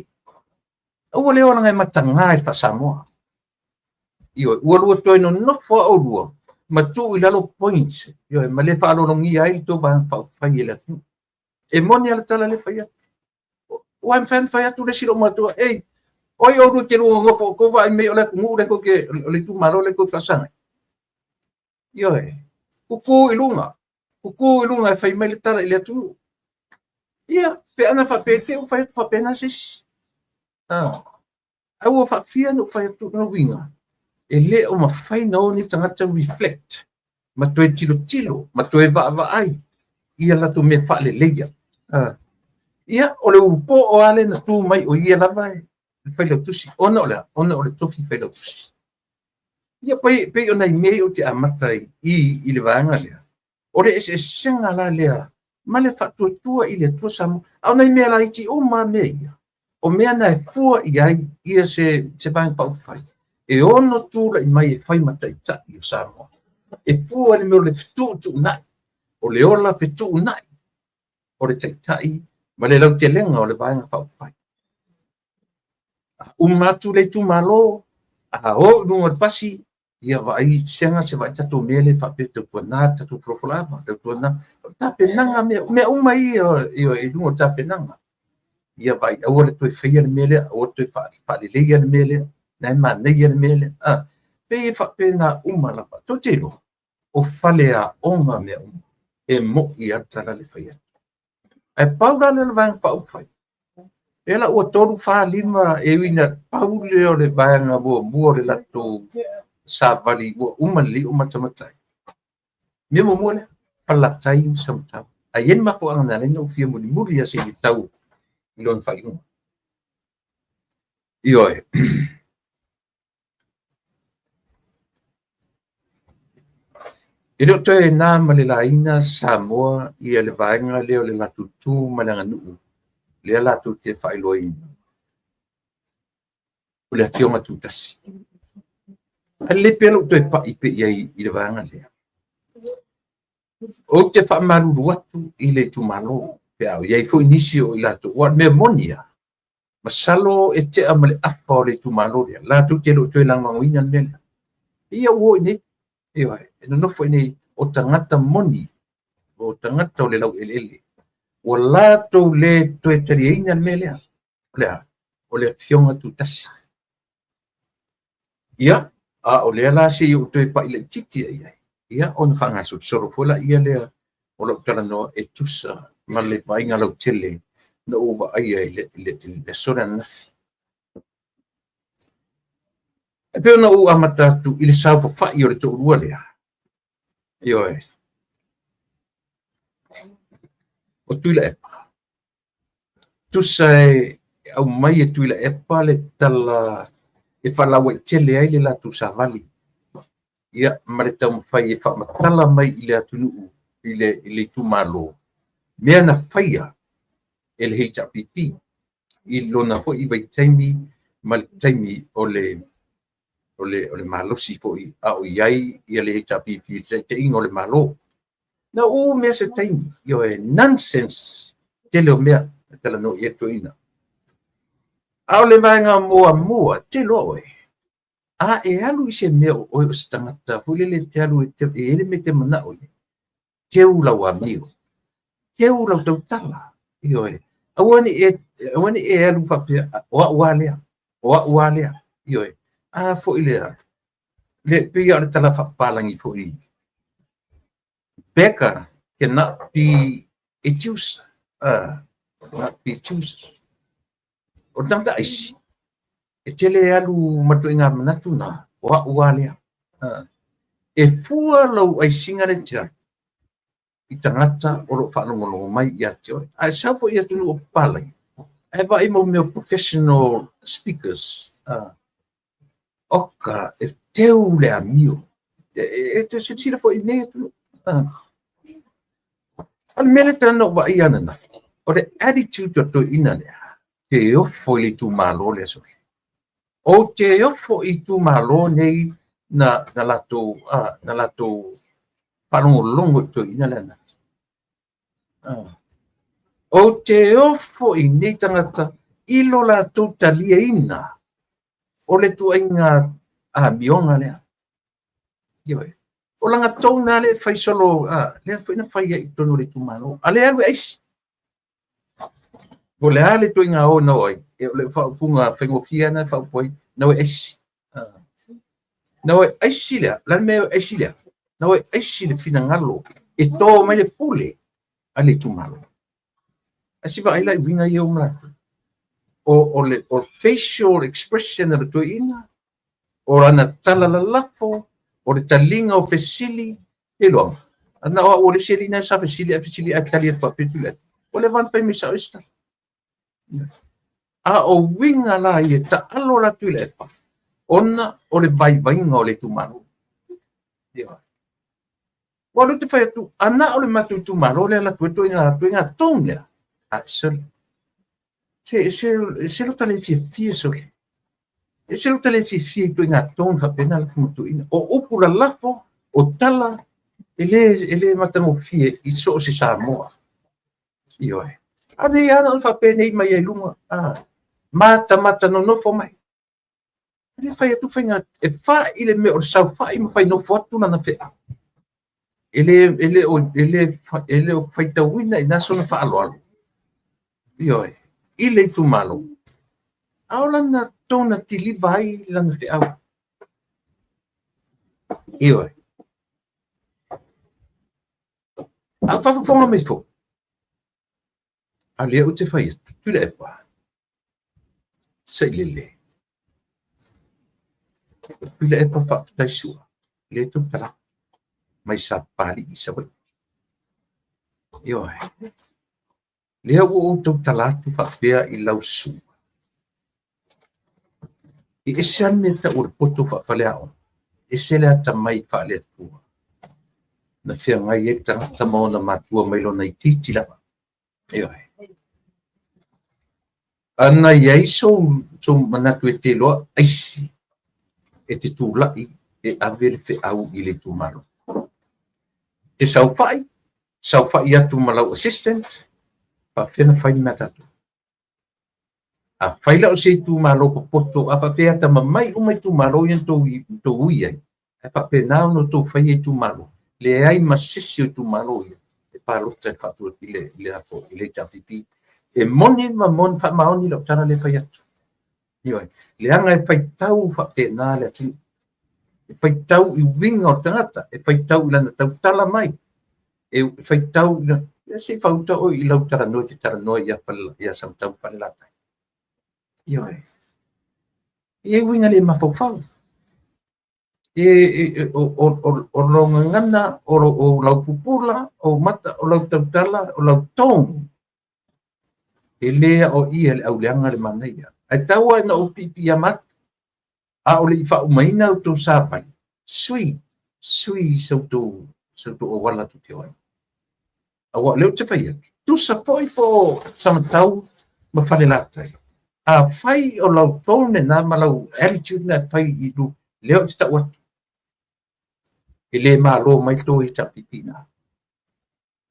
Aua le o laga e mataga i le faa-Samoa. Ioe, ua lua toe nonofo lava oulua ma tuu i lalo points, ioe, ma le faaaloalogia ai le tou vaega faaupufai e le atunuu. E moni lava le tala lea e fai atu. Ua mafai ona fai atu le isi loomatua, ei, o ai oulua te lua nonofo, o tou vaai mai o le atunuu lea tou te, o le itumalo lea tou te faasaga ai. Ioe, tutu i luga. Tutu i luga e fai mai le tala i le atunuu. Ia, pe ana faapea te i ua fai atu faapena se isi. Ae ua faafia ona ou fai atu lona uiga, e le o mafai ona o ni tagata reflect ma toe tilotilo ma toe vaavaai ia latou mea faaleleia. Ia, o le ulupo o lea na tu mai o ia lava e failautusi, ona o le a? Ona o le tofi failautusi. Ia, pei o nai mea ia ou te amata ai i le vaega lea. O le eseesega la lea ma le faatuatua i le Atua Samoa. A o nai mea laiti uma mea ia, o mea na e fua i ai ia se Vaega Faaupufai e ono tulai mai e fai ma taitai o Samoa. E fua i le mea o le fetuutuunai, o le ola fetuunai o le taitai ma le lautelega o le Vaega Faaupufai. A uma atu le itumalo, a o i luga o le pasi, ia vaai sega se vaai tatou mea le faapea tautuana tatou folafolaava, tautuana. O le tapenaga mea uma ia i luga o le tapenaga. Ia vaai aua le toe faia le mea lea, aua le toe faaleleia le mea lea, na e manaia le mea lea. Pei e faapena uma lava. Tou te iloa, o faleaoga mea uma, e moi lava le tala le fai atu. Ae pau la lea o le Vaega Faaupufai, e la ua 3, 4, 5 e ui ina pau lea o le vaega muamua o le latou savali ua uma lelei o matamata ai. Mea muamua lea, Falelatai ma Samatau. Ae i ai le mafuaaga na ala ai ona ou fia mulimuli lava se i tau i lona faaiuga. Ioe. E le o toe na ma le laina Samoa ia le vaega lea o le latou tu ma le aganuu lea latou te faailoaina o le Afioga Tutasi. Ae lelei pea lou toe pai pea i ai i le vaega lea. Ou te faamalulu atu i le itumalo pe a o i ai foi nisi o i latou. Aua o le mea moni lava, masalo e tea ma le afa o le itumalo lea, latou te le o toe lagolagoina le mea lea. Ia ua o i inei, e nonofo i inei o tagata moni, o tagata o le laueleele. Ua latou le toe taliaina le mea lea. O le a? O le Afioga Tutasi. Ia, a o lea la se i ou toe pai laitiiti i ai, ia ona faagasolosolo foi laia lea o lau talanoa e tusa ma le vaaiga lautele na ou vaaia i le aso lea ananafi. E pei ona ou amata atu i le saofafai o le toalua lea, ioe, o Tuilaepa. Tusa e aumai e Tuilaepa le tala e faalauaitele ai le latou savali, ia, ma le taumafai e faamatala mai i le atunuu, i le itumalo, mea na faia e le HRPP i lona foi vaitaimi ma le taimi o le malosi foi a o i ai le HRPP i le taitaiga o le Malo. Na uu mea se taimi, ioe, nonsense tele o mea e talanoa i ai le toeaina. A o le vaega muamua, te iloa oe, a e alu i se mea o oe o se tagata foi lele e te alu e i ai le mea e te manao i ai, teu lau amio, teu lau tautala, ioe, aua ne i e alu faapea, o au lava lea, o au lava lea, ioe. A foi lea, le pei o le tala faapapalagi foi, beggar cannot be a chooser. Cannot be a chooser. O le tagata aisi, e tele alu ma le ituaiga manatu na, o au lava lea. E fua lau aisiga le te alu i tagata o lo o faalogologo mai ia te oe. Ae sau foi i atunuu o papalagi, ae vaai mau mea professional speakers. Oka, e teu le amio. E te silasila foi i nei atunuu. O le mea lea tala na ou vaai ananafi, o le attitude o toeaina lea, te ofo i le itumalo lea sofe. Ou te ofo i itumalo nei na latou faalogologo i toeaina lea ananafi. Ou te ofo i nei tagata i lo latou taliaina o le tuaiga amioga lea. Ioe. O lagatou na le fai solo, lea foi na fai ai i totonu o le itumalo. A le alu e aisi. O le a le tuaiga o na o ai, e o le faaupuga faigofie na faaupu ai, na o e aisi. Na o e aisi lea, la le mea e aisi lea, na o e aisi le finagalo E to mai le pule a le itumalo. Ae se i vaai la i uiga ia uma latou. O facial expression a le toeaina, o lana tala lalafo, o le taliga o fesili, e iloaga. Na o au o le isi alii lena sa fesili ae fesili ae tali atu faapea Tuilaepa. Ua leva ona fai mai sao ai se tala. A o uiga la ia taalo la Tuilaepa, ona o le vaivaiga o le itumalo. Ioe. Ua lea ou te fai atu, a na o le matou itumalo lea e alu atu ai le ituaiga tone lea. Ai, sole. Se, se lo ta le fiafia, sole. E se lo ta le fiafia i ituaiga tone faapena la toeaina. O upu lalafo, o tala, e le matagofie i so o se Samoa. Ioe. A nei lava ona faapenei mai ai luga, matamata nonofo mai. E le fai atu faiga e fai le mea o le saofai ma fai nofo atu lana feau. E le o faitauina i na sona faaaloalo. Ioe. I le itumalo. A o lana tona tiliva ai lana feau. Ioe. A faafofoga mai foi, a lea ou te fai atu, Tuilaepa, sailele. Tuilaepa faafetai sua, lea tautala mai Sapapalii i Savaii. Ioe. Lea ua ou tautala atu faapea i lau sua. E ese lava le mea tau o le poto faafaleaoga. Ese le atamai faale-Atua. Na feagai ai le tagata ma ona matua mai lona itiiti lava. Ioe. Ana i ai sou manatu e te iloa aisi e te tulai e ave le feau i le itumalo. Te saofai, saofai atu ma lau assistant, faapea na fai le mea tatou. A fai la o se itumalo popoto, a faapea atamamai uma itumalo ia na tou ui ai, ae faapena ona outou faia itumalo, leai ma se isi o itumalo ia e palota i le HRPP. E moni ma moni faamaoni lau tala lea fai atu. Ioe. Leaga e faitau faapena le atunuu. E faitau i uiga o le tagata, e faitau i lana tautala mai, e faitau i ia se i fauta oe i lau talanoa e te talanoa ia Samatau ma Falelatai. Ioe. E i ai uiga le mafaufau. O lau gagana, o lau pupula, o mata, o lau tautala, o lau tone, e le aoaia le auleaga le manaia. Ae tau lava ina ou piipiiama atu, a o le i faaumaina outou savali, sui, sui sa outou auala tou te o ai. Aua o lea ou te fai atu, tusa foi po o Samatau ma Falelatai. A fai o lau tone lena ma lau attitude na e fai i lea ou te tau atu, e le malo mai tou HRPP na.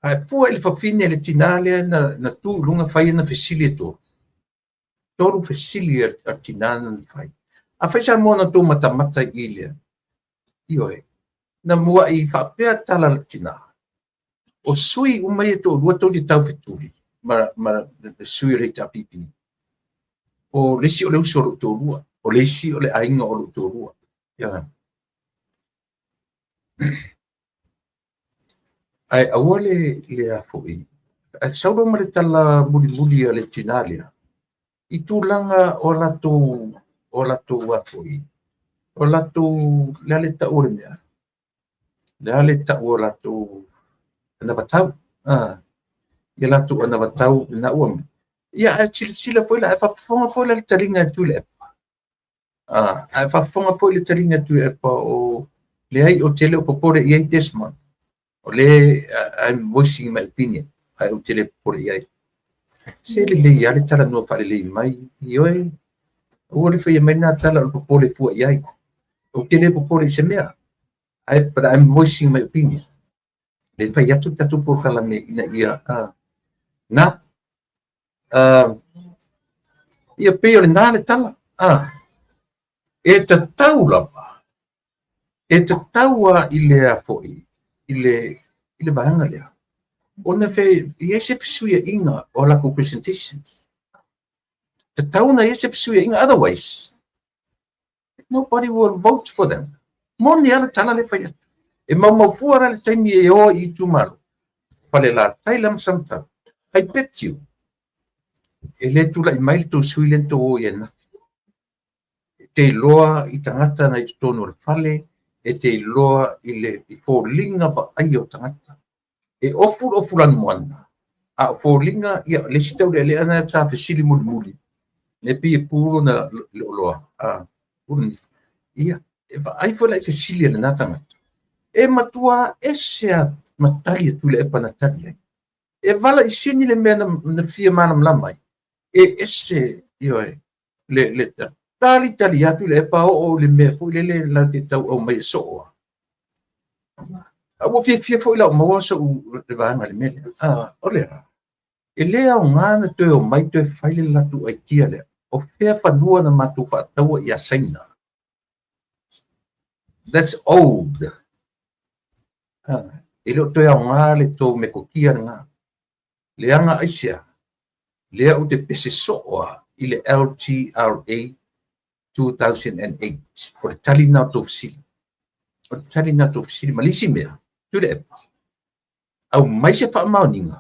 Ae fua i le fafine le tinā lea na tu i luga fai ana fesili e tolu. Tolu fesili a le tinā na fai. A fai Samoa na tou matamata i lea, ioe, na muai faapea tala a le tinā. O sui uma ia toalua tou te taufetuli ma le sui o le HRPP. O le isi o le uso o lou toalua, o le isi o le aiga o lou toalua. Ia. Ae aua le a foi. Ae sau loa ma le tala mulimuli a le tinā lea, i tulaga o latou a foi, o latou, le a le tau o le mea, le a le tau o latou anavatau. Ia latou anavatau na ua mai. Ia, ae silasila foi la, ae faafofoga foi la le taliga e Tuilaepa. Ae faafofoga foi le taliga e Tuilaepa o leai o te le o popole i ai Desmond. O le I'm voicing my opinion, ae ou te le popole i ai. Se lelei lava le talanoa faalelei mai. Ioe, aua le faia mai na tala o le popole fua i ai. Ou te le popole i se mea. But I'm voicing my opinion. Le fai atu le tatou polokalame ina ia na ia pei o lena le tala. E tatau lava, e tatau a i le a foi, i le vaega lea, ona fe i ai se fesuiaiga o latou presentations. Tatau na i ai se fesuiaiga, otherwise nobody will vote for them. Moni lava le tala le fai atu. E maumau fua la le taimi e o ai i itumalo, Falelatai la ma Samatau, I bet you, e le tulai mai le tou sui lea na tou o i ai ananafi. E te iloa i tagata na i totonu o le fale, e te iloa i le i foliga vaaia o tagata. E ofu le ofu lanumoana, a o foliga, ia, le isi taulealea lena sa fesili mulimuli, lea pei e pu lona le oloa, a, pu lona nifo. Ia, e vaai foi la i fesili a lena tagata, e matua ese lava ma tali a Tuilaepa na tali ai. E vala i sini le mea na fia malamalama ai, e ese, ioe, le, le tali tali atu Tuilaepa oo i le mea foi lele la te tau aumai e soo lava. A ua fiafia foi la o maua so'u le vaega i le mea lea. A, o le a? E le aoga na toe omai toe fai le latou aitia lea. O fea fanua na matou faataua ia Saina? That's old. E le o toe aoga le tou metotia lena. Leaga aisea? Lea ou te pese soo lava i le LTRA 2008. O le tali lena o tou fesili. O le tali lena o tou fesili. Ma le isi mea, Tuilaepa, aumai se faamaoniga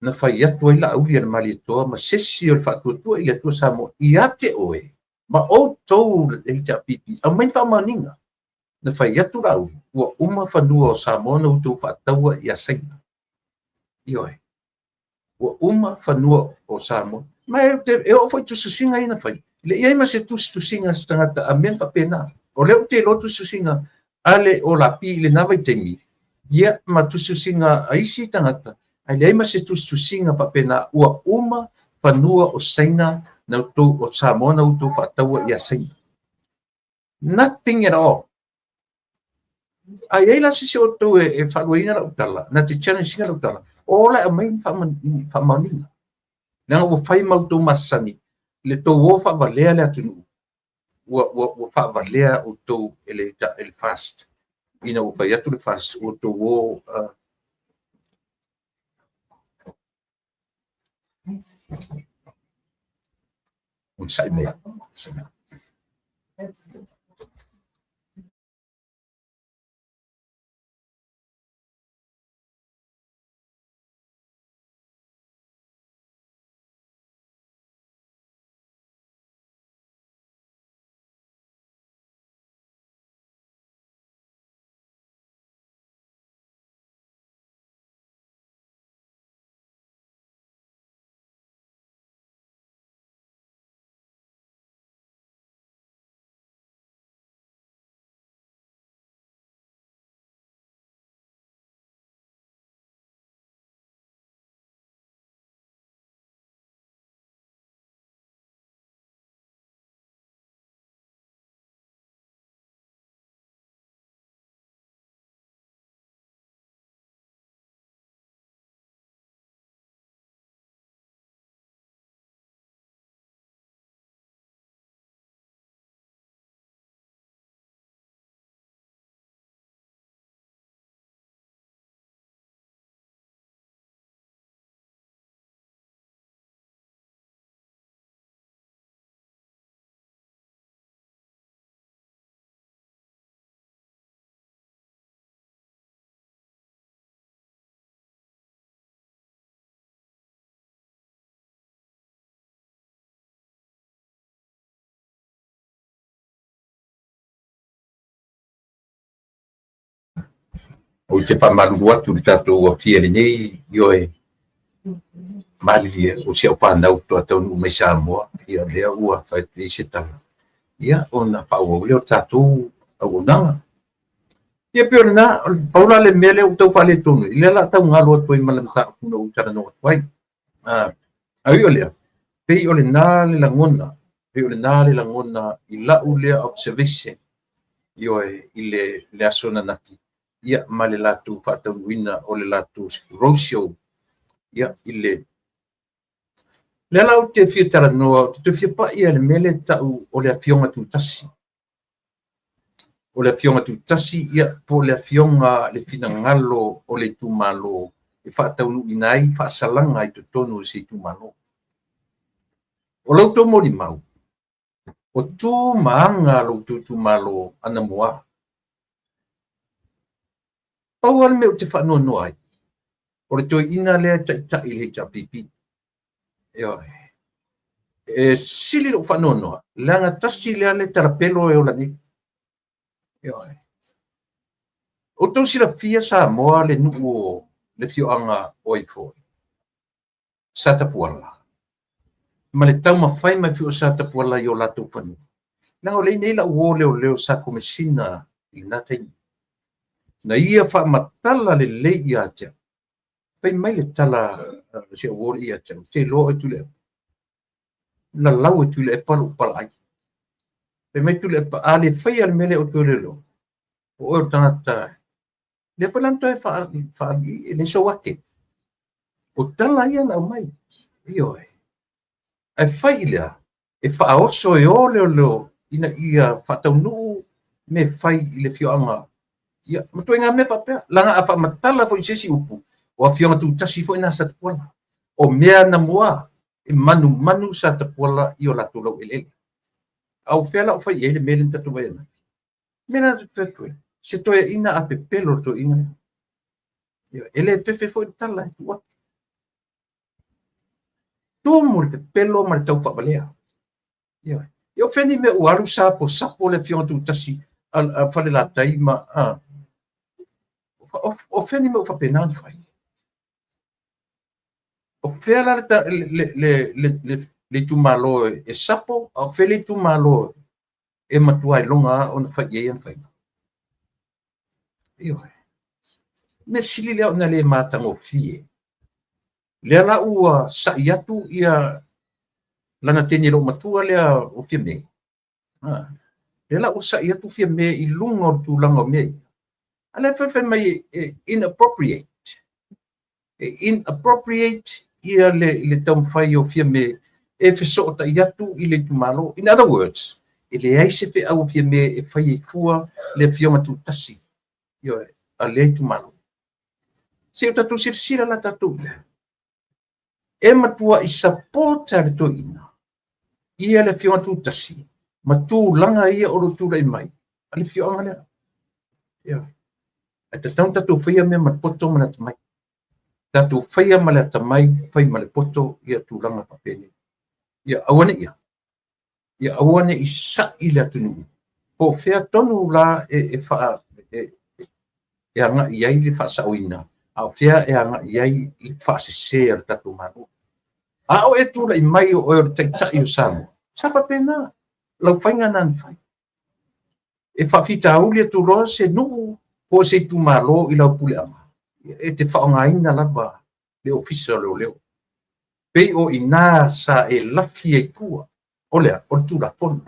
na fai atu ai Laauli a le Malietoa ma se isi o le Faatuatua i le Atua Samoa ia te oe ma outou le HRPP, aumai ni faamaoniga na fai atu Laauli ua uma fanua o Samoa na outou faataua ia Saina. Ioe. Ua uma fanua o Samoa. Ma e, e oo foi tusitusiga ia na fai. E le i ai ma se tusitusiga a se tagata a mea na faapena. O lea ou te iloa tusitusiga a le Olapi i lena vaitaimi, ia ma tusitusiga a isi tagata, ae leai ma se tusitusiga faapena ua uma fanua o Saina na outou, o Samoa na outou faataua ia Saina. Nothing at all. A i ai la se isi o outou e faaluaina lau tala, na te challenge ina lau tala, o la e aumai ni faamaoniga. Leaga ua fai ma outou masani, le tou o faavalea le atunuu, ua, ua, ua faavalea outou e le, e le FAST. Ina ua fai atu le FAST, ua outou o onosai mai. Onosai mai. Ou te faamalulu atu i le tatou afia lenei, ioe, malilie o si au fanau faatoa taunuu mai Samoa, ia lea ua fai atu ai se tala, ia ona faaauau lea o le tatou auaunaga. Ia pei o lena, pau la le mea lea ua tau faaletonu, lea o le a tau galo atu ai ma le mataupu na ou talanoa atu ai. A ui o lea, pei o lena le lagona, pei o lena le lagona i lau lea observation, ioe, i le, le aso ananafi, ia, ma le latou faataunuuina o le latou roadshow, ia, i le Lea la ou te fia talanoa, ou te toe fia pai i le mea lea e tau o le Afioga Tutasi. O le Afioga Tutasi, ia, po o le Afioga le finagalo o le itumalo e faataunuuina ai faasalaga i totonu o se itumalo. O la outou molimau, o tu ma aga a lo outou itumalo anamua. Pau lava le mea ou te faanoanoa ai, o le toeaina lea e taitai i le HRPP. Ioe. E sili lou faanoanoa, leaga tasi lea le talapelo e ola nei. Ioe. Outou silafia Samoa le nuu o le afioaga o ai foi? Satapuala. Ma le taumafai mai foi o Satapuala i o latou fanua. Leaga o lea e i inei lau uo leoleo sa komesina i lena taimi. Na ia faamatala lelei ia te au. Fai mai le tala a si au uo lea ia te au, ou te iloa oe Tuilaepa. Lalau e Tuilaepa lou palaai. Fai mai Tuilaepa, a le faia le mea lea e outou leoleo, o oe o le tagata lea foi la na toe faalii, e le sou ake. O tala ia na aumai, ioe. Ae fai i lea, e faaoso e o leoleo ina ia faataunuu mea e fai i le afioaga, ia, ma ituaiga mea faapea. Leaga a faamatala foi i se isi upu, o afioaga tutasi foi na a Satapuala. O mea na mua, e manumanu Satapuala i o latou laueleele. A o fea la ua fai i ai le mea lea na tatou vaai ananafi? O le mea lena ou te fai atu ai, se toeaina a pepelo le toeaina lea. E le fefe foi le tala e tuu atu. Tumu le pepelo ma le taufaavalea. Ia o fea ni mea ua alu saposapo le afioga tutasi a Falelatai ma a. O fea ni mea ua faapena ona fai? O fea la le itumalo e sapo, a o fea le itumalo e matua iloga lava ona fai i ai ana faiga? Ioe. Mea sili lea ona le matagofie. Lea la ua sa'i atu ia lana teine loomatua lea o Fiame. Lea la ua sa'i atu Fiame i luga o le tulaga o mea ia. A lea fai mai e inappropriate. E inappropriate ia le taumafai o Fiame e fesootai atu i le itumalo. In other words, e leai se feau a Fiame e fai ai fua le afioga tutasi, ioe, a lea itumalo. Se i o tatou silasila la tatou i ai. E matuai sapota le toeaina ia le afioga tutasi ma tulaga ia o lo o tulai mai a le afioaga lea. Ioe. Ae tatau ona tatou faia mea ma le poto ma le atamai. Tatou faia ma le atamai, fai ma le poto ia tulaga faapenei. Ia aua ne i ia. Ia aua ne i sa'i le atunuu. Po o fea tonu la e agai ai le faasaoina, a o fea e agai ai le faasese a le tatou Malo. A o e tulai mai o oe o le taitai o Samoa, sa faapena lau faiga na na fai. E faafitauli atu loa se nuu po o se itumalo i lau puleaga, e te faaaogaina lava le ofisa o leoleo. Pei o i ina sa e lafi ai tua, o lea, o le Tulafono.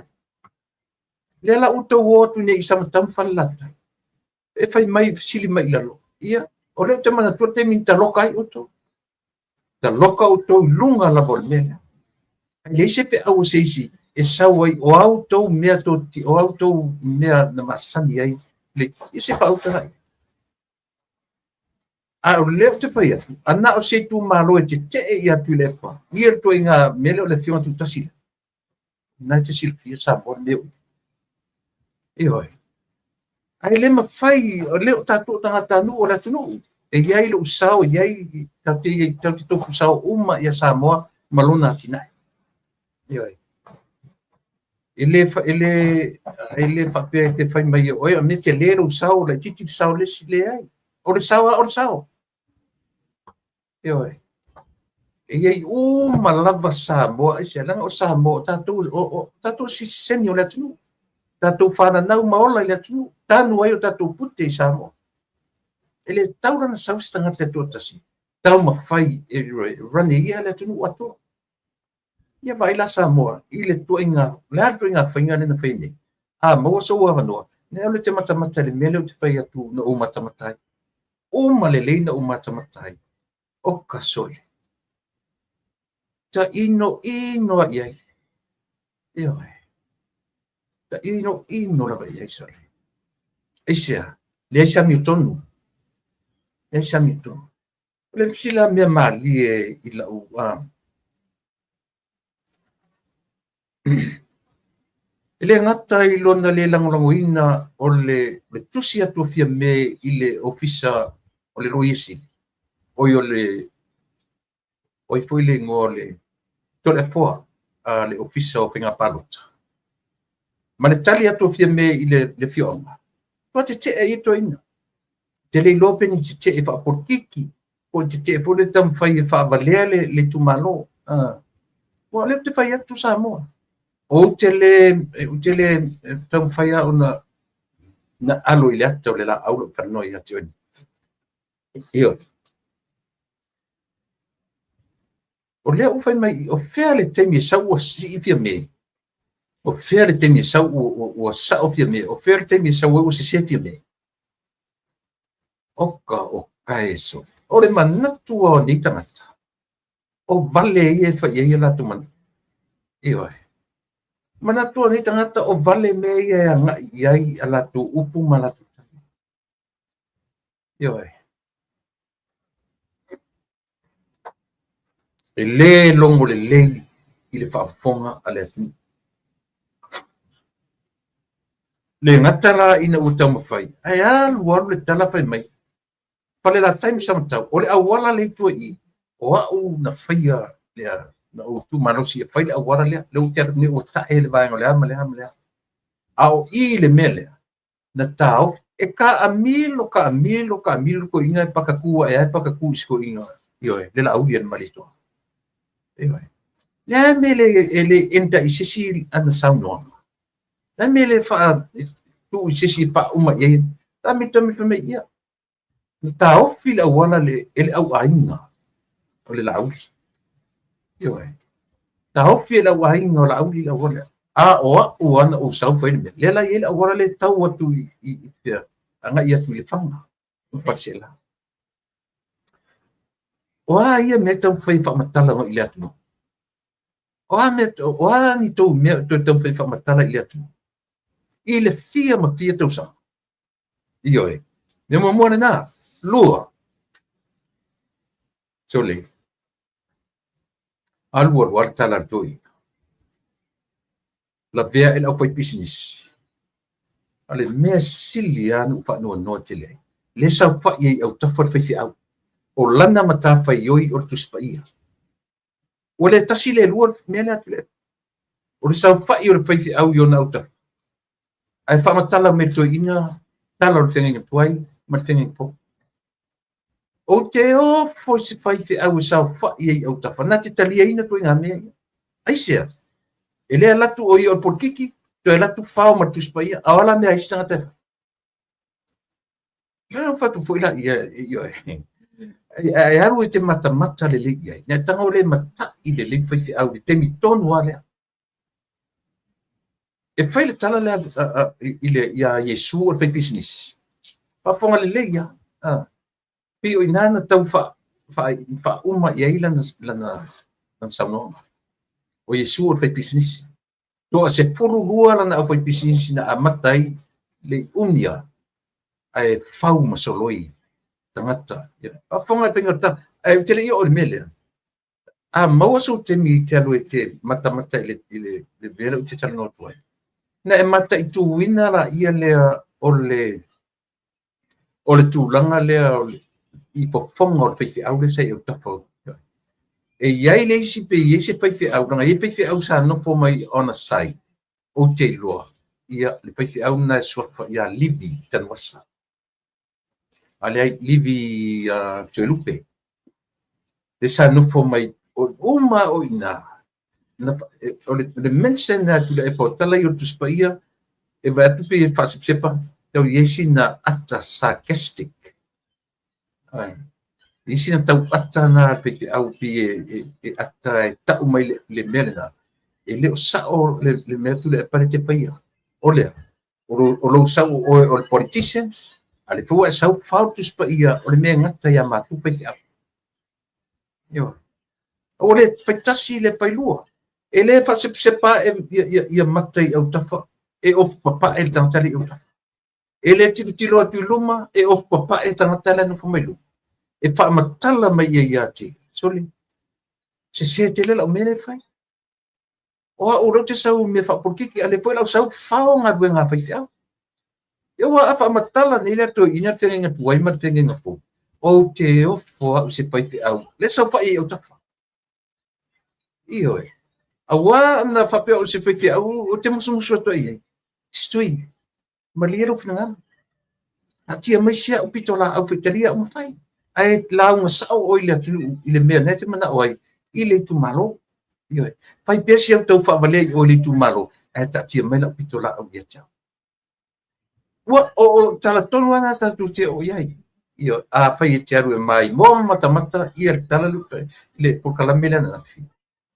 Lea la ua outou o atu nei i Samatau ma Falelatai, e fai mai, fesili mai i lalo, ia, o lea ou te manatua le taimi na taloka ai outou. Taloka outou i luga lava o le mea lea. Ae leai se feau a se isi e sau ai, o a outou mea, o a outou mea na masani ai, ia se faauta la ia. A o lea ou te fai atu, a na o se itumalo e tetee ia Tuilaepa, ia le ituaiga mea lea o le afioga tutasi lea, na e te silafia Samoa le mea o Ioe. Ae le mafai, o lea o tatou tagatanuu o le atunuu, e i ai lou sao, e i ai, tatou te tofu sao uma ia Samoa ma lona atinae. Ioe. E le faapea e te fai mai e oe, o mea tele lou sao, laitiiti le sao le isi, leai. O le sao lava o le sao. Ioe. E i ai uma lava Samoa, aisea, leaga o Samoa, o tatou, o tatou sitiseni o le atunuu. Tatou fananau ma ola i le atunuu, tanu ai o tatou pute i Samoa. E le tatau la ona sau se tagata e toatasi, taumafai e run e ia le atunuu atoa. Ia vaai la Samoa i le ituaiga, o le a le ituaiga faiga lea na fai nei? A maua sou avanoa, ne alu e te matamata i le mea lea ou te fai atu na ou matamata ai. Uma lelei na ou matamata ai. O ka sole. Ta ino ino a i ai. Ioe. Ta ino ino lava i ai sole. Aisea, leai se amiotonu. Leai se amiotonu. O le isi la mea malie i lau E le gata i lona le lagolagoina o le tusi atu o Fiame i le Ofisa o le Loia Sili, oi o le oi foi le igoa o le Toleafoa a le Ofisa o Faiga Palota, ma le tali atu o Fiame i le afioaga, ua tetee ai toeaiina. Te le iloa pe ni tetee faapolokiki, po o tetee foi le taumafai e faavalea le itumalo. Aua o lea ou te fai atu Samoa, ou te le taumafai lava ona na alo i le ata o le laau lou talanoa ia te oe. Ioe. O lea ua fai mai, o fea le taimi e sau ua sii Fiame? O fea le taimi e sau ua sao Fiame? O fea le taimi e sau ai ua sese Fiame? Oka o kae so. O le manatu o nei tagata, o vale ia e fai ai ia latou manatu. Ioe. Manatu o nei tagata o vale mea ia e agai i ai a latou upu ma latou tali. Ioe. E le logo lelei i le faafofoga a le atunuu. Le gata la ina ua taumafai, ae alu alu le tala fai mai, Falelatai ma Samatau, o le auala lea i tua i i, o au na faia lea, na ou tumalosi e fai le auala lea, lea ou te alu nei ua tae le vaega o le a ma le a ma le a. A o i le mea lea, na taofi, e kaamilo, kaamilo, kaamilo le toeaina e pakatu ae ai pakatu i si toeaina, ioe, le Laauli a le Malietoa. Ioe. Le a mea e le enda i se isi ana saunoaga? Le a mea e le faa tuu i se isi e faauma i ai? La me tami fai mai ia. Na taofi le auala le, e le auaiga o le Laauli. Ioe. Taofi e le auaiga o Laauli le auala. A o au ana ou sau fai le mea. Lea la i ai le auala le tau atu i fea, agai atu i Lefaga, ma Faleaseela. O a ia mea e taumafai e faamatala mai i le atunuu? O a mea, o a ni tou mea o toe taumafai e faamatala i le atunuu? I le fia ma fia tausaga. Ioe. Mea muamua lena. Lua. Sole. Alu alu lava le tala a le toeaina. Lavea e le aufaipisinisi. A le mea sili lava na ou faanoanoa tele ai, lea e saofai ai i autafa le faifeau. O lana matafaioi o le Tusi Paia. Ua le tasi le lua le mea lea Tuilaepa. O le saofai o le faifeau i ona autafa, ae faamatala mai le toeaina tala o le feagaiga tuai ma le feagaiga fou. Ou te ofo i se faifeau e saofai ai i autafa, na te taliaina ituaiga mea ia. Aisea? E le alu atu o ia o le polokiki, toe alu atu fao ma le Tusi Paia, a o a la mea a isi tagata e fai? Na fai atu foi la ia, ioe. Ae alu e te matamata lelei i ai. Na e tago le matai lelei faifeau i le taimi tonu lava lea. E fai le tala lea iā Iesu o le faipisinisi. Faafofoga lelei lava. Pei o i ina na tau faauma i ai lana saunoaga. O Iesu o le faipisinisi. Toa 12 lana aufaipisinisi na amata ai le umi lava, ae fau ma soloi tagata. Faafofoga i le faiga o le tala, ae ou te le i oo i le mea lea. A maua sou taimi e te alu e te matamata i le mea lea ou te talanoa atu ai, na e mataituina laia lea o le tulaga lea i fofoga o le faifeau lea sa i autafa o E i ai le isi pe i ai se faifeau, leaga e i ai faifeau sa nofo mai on a side, ou te iloa, ia, le faifeau lena e suafa ia Livi Tanuvasa. A leai, Livi Toelupe. Le sa nofo mai, uma o i ina, o le mention a Tuilaepa o tala ia o le Tusi Paia, e vaai atu pei e faasepsepa, tau i ai sina ata sarcastic. Ai. I sina tau ata na le faifeau pei e ata e tau mai le mea lena. E le o sao le mea Tuilaepa lea e te faia. O lea, o lou sau o oe o le politicians, a le fua e sau fao le Tusi Paia o le mea e gata ia matou faifeau. Ioe. Ua le fai tasi le fai lua. E le faasepasepa ae ia mata i autafa, e ofu papae le tagata lea i autafa. E le tilotilo atu i luma, e ofu papae le tagata lea e nofo mai luma. E faamatala mai ia ia te ia. Sole, sese tele lau mea lea e fai. O au o lea ou te sau i mea faapolokiki, a o lea foi o le a ou sau fao galuega a faifeau. Ia ua a faamatala nei le toeaina le feagaiga tuai ma le feagaiga fou. Ou te ofo au i se faifeau lea e saofai ai i autafa. Ioe. Aua ana faapea o se faifeau ou te musumusu atu ai i ai. Stui, malie lou finagalo. Taatia mai si au pitolaau faitalia au ma fai. Ae lauga sao oe i le atunuu i le mea na e te manao ai i le itumalo. Ioe. Fai pea si au tau faavalea i oe i le itumalo, ae taatia mai lau pitolaau ia te au. Ua o tala tonu lava na tatou te oo i ai. Ioe. Afai e te alu e maimoa ma matamata ia le tala le polokalame lea ananafi,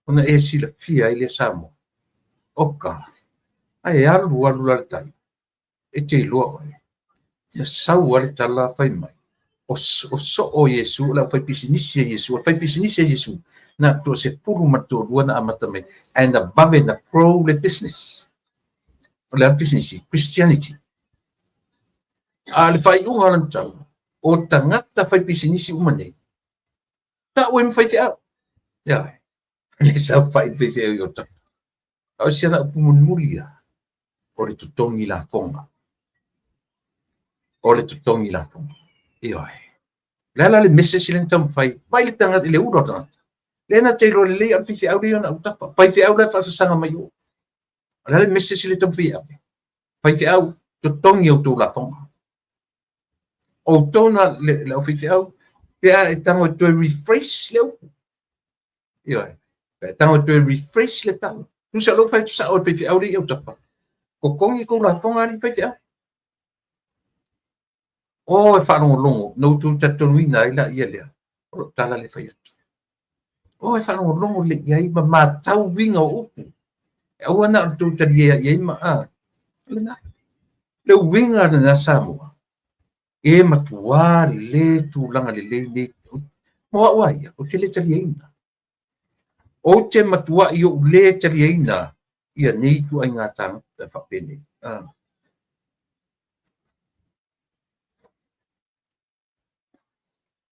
ona e silafia ai lea Samoa. Oka, ae alu alu la le tala, e te iloa oe, na sau lava le tala fai mai, o soo o Iesu, o le aufaipisinisi a Iesu, o le faipisinisi a Iesu, na o le toa-12 na amata mai, ae na vave na grow le business. O le a le pisinisi? Christianity. A o le faaiuga o lana tala, o tagata faipisinisi uma nei, tau ai ma faifeau. Ia, le saofai faifeau i autafa. A o si ana upu mulimuli ia, o le totogi lafoga. O le totogi lafoga. Ioe. O le a la le message lea na taumafai? Vaai le tagata, le ula o le tagata. Lea na te iloa lelei a o le faifeau lea i ona autafa. Faifeau la e faasasaga mai o. O le a le message lea taumafai e ave? Faifeau, totogi outou lafoga. Outou na le aufaifeau, pe a e tago e toe rephrase le upu. Ioe. Pe a e tago e toe rephrase le tala. Tusa o lea ua fai atu sao e le faifeau lea i autafa. Totogi tou lafoga alii faifeau. O e faalogologo, na outou talitonuina ai laia lea, o lou tala lea e fai atu. O e faalogologo lelei i ai ma matau uiga o upu. E aua na o le tou taliea i ai ma a. Lena. Le uiga lena Samoa, e matuā le tulaga lelei nei. Mo au a ia, ou te le taliaina. Ou te matuaʻi ou lē taliaina ia nei ituaiga tagata faapenei.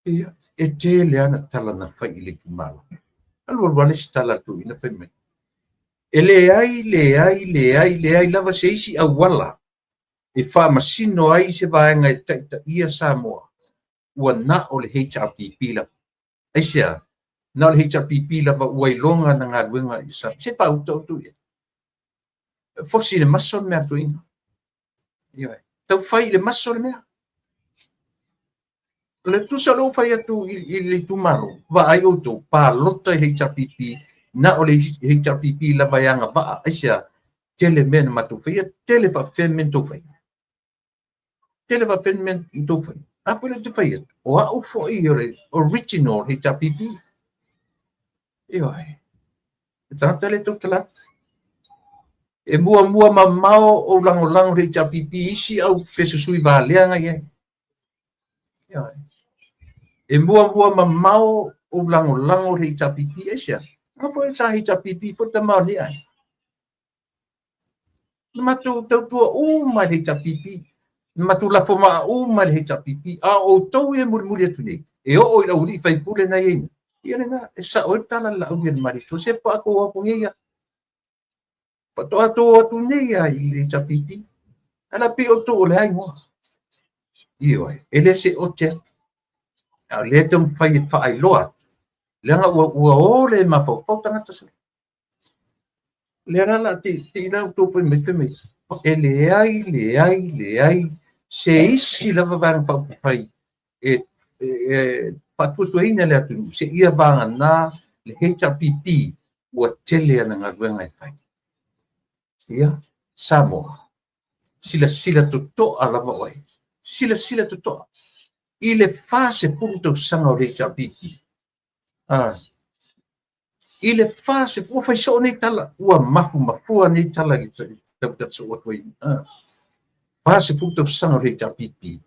Ia, e tele lava na tala na fai i le itumalo. Alu alu lava le isi tala a le toeaina fai mai, e leai, leai, leai, leai lava se isi auala e faamasino ai se vaega e taitaia Samoa ua na o le HRPP lava. Aisea? Na o le HRPP lava ua iloga ana galuega i sa. Se faauta outou i ai. Fosi i le maso le mea a le toeaina. Ioe. Tau fai i le maso le mea. O le tusa o lea ua fai atu i le itumalo, vaai outou, palota i le HRPP, na o le HRPP lava e agavaa. Aisea? Tele mea na matou faia, tele faafefea mea na tou faia. Tele faafefea mea na tou faia. A foi lea ou te fai atu, o au foi o le original HRPP. Ioe. Le tagata lea e tautala atu. E muamua mamao ou lagolago i le HRPP i isi au fesusui valea na i ai. Ioe. E muamua mamao ou lagolago i le HRPP. Aisea? A foi sa HRPP foi tama o nei ai. Na matou tautua uma i le HRPP. Na matou lafo maa uma i le HRPP. A o outou ia e mulimuli atu nei, e oo i le aualii faipule na i ai nei, ia lena, e sao ai le tala a le Laauli a le Malietoa, se faatoa o atu nei lava. Faatoa tou o atu nei lava i le HRPP. Ae la pei outou o le a igoa? Ioe, e le se ote atu. A o lea e taumafai e faailoa atu, leaga ua o le mafaufau tagata sa. Lea la la te te i la outou fai mai fai mai, e leai, leai, leai se isi lava Vaega Faaupufai e faatuatuaina le atunuu seia vagana le HRPP ua tele ana galuega e fai. Ia, Samoa, silasila totoa lava oe, silasila totoa i le 40 tausaga o le HRPP. I le 40, ua fai soo nei tala, ua mafumafua nei tala i le tautala soo atu ai. 40 tausaga o le HRPP,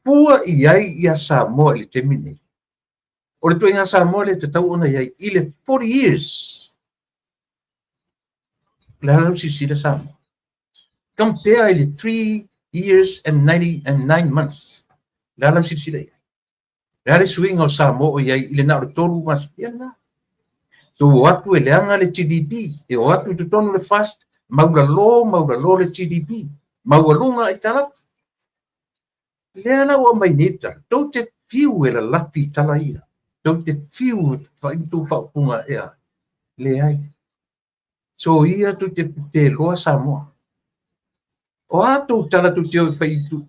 fua i ai ia Samoa i le taimi lenei. O le ituaiga Samoa lea e tatau ona i ai i le 40 years. O le a lau silasila Samoa? Compare i le 3 years and 99 months. O le a lau silasila i ai? Le a le suiga o Samoa o i ai i le na o le 3 masina? Ia lena. Tou o atu e leaga le GDP, e o atu i totonu le FAST, maualalo, maualalo le GDP, maualuga aitalafu. Lea la ua aumai nei le tala, tou te fiu e lalafi i tala ia, tou te fiu e fai tou faaupuga ea, leai. Soia tou te peloa Samoa. O a tou tala tou te o e fai i tu,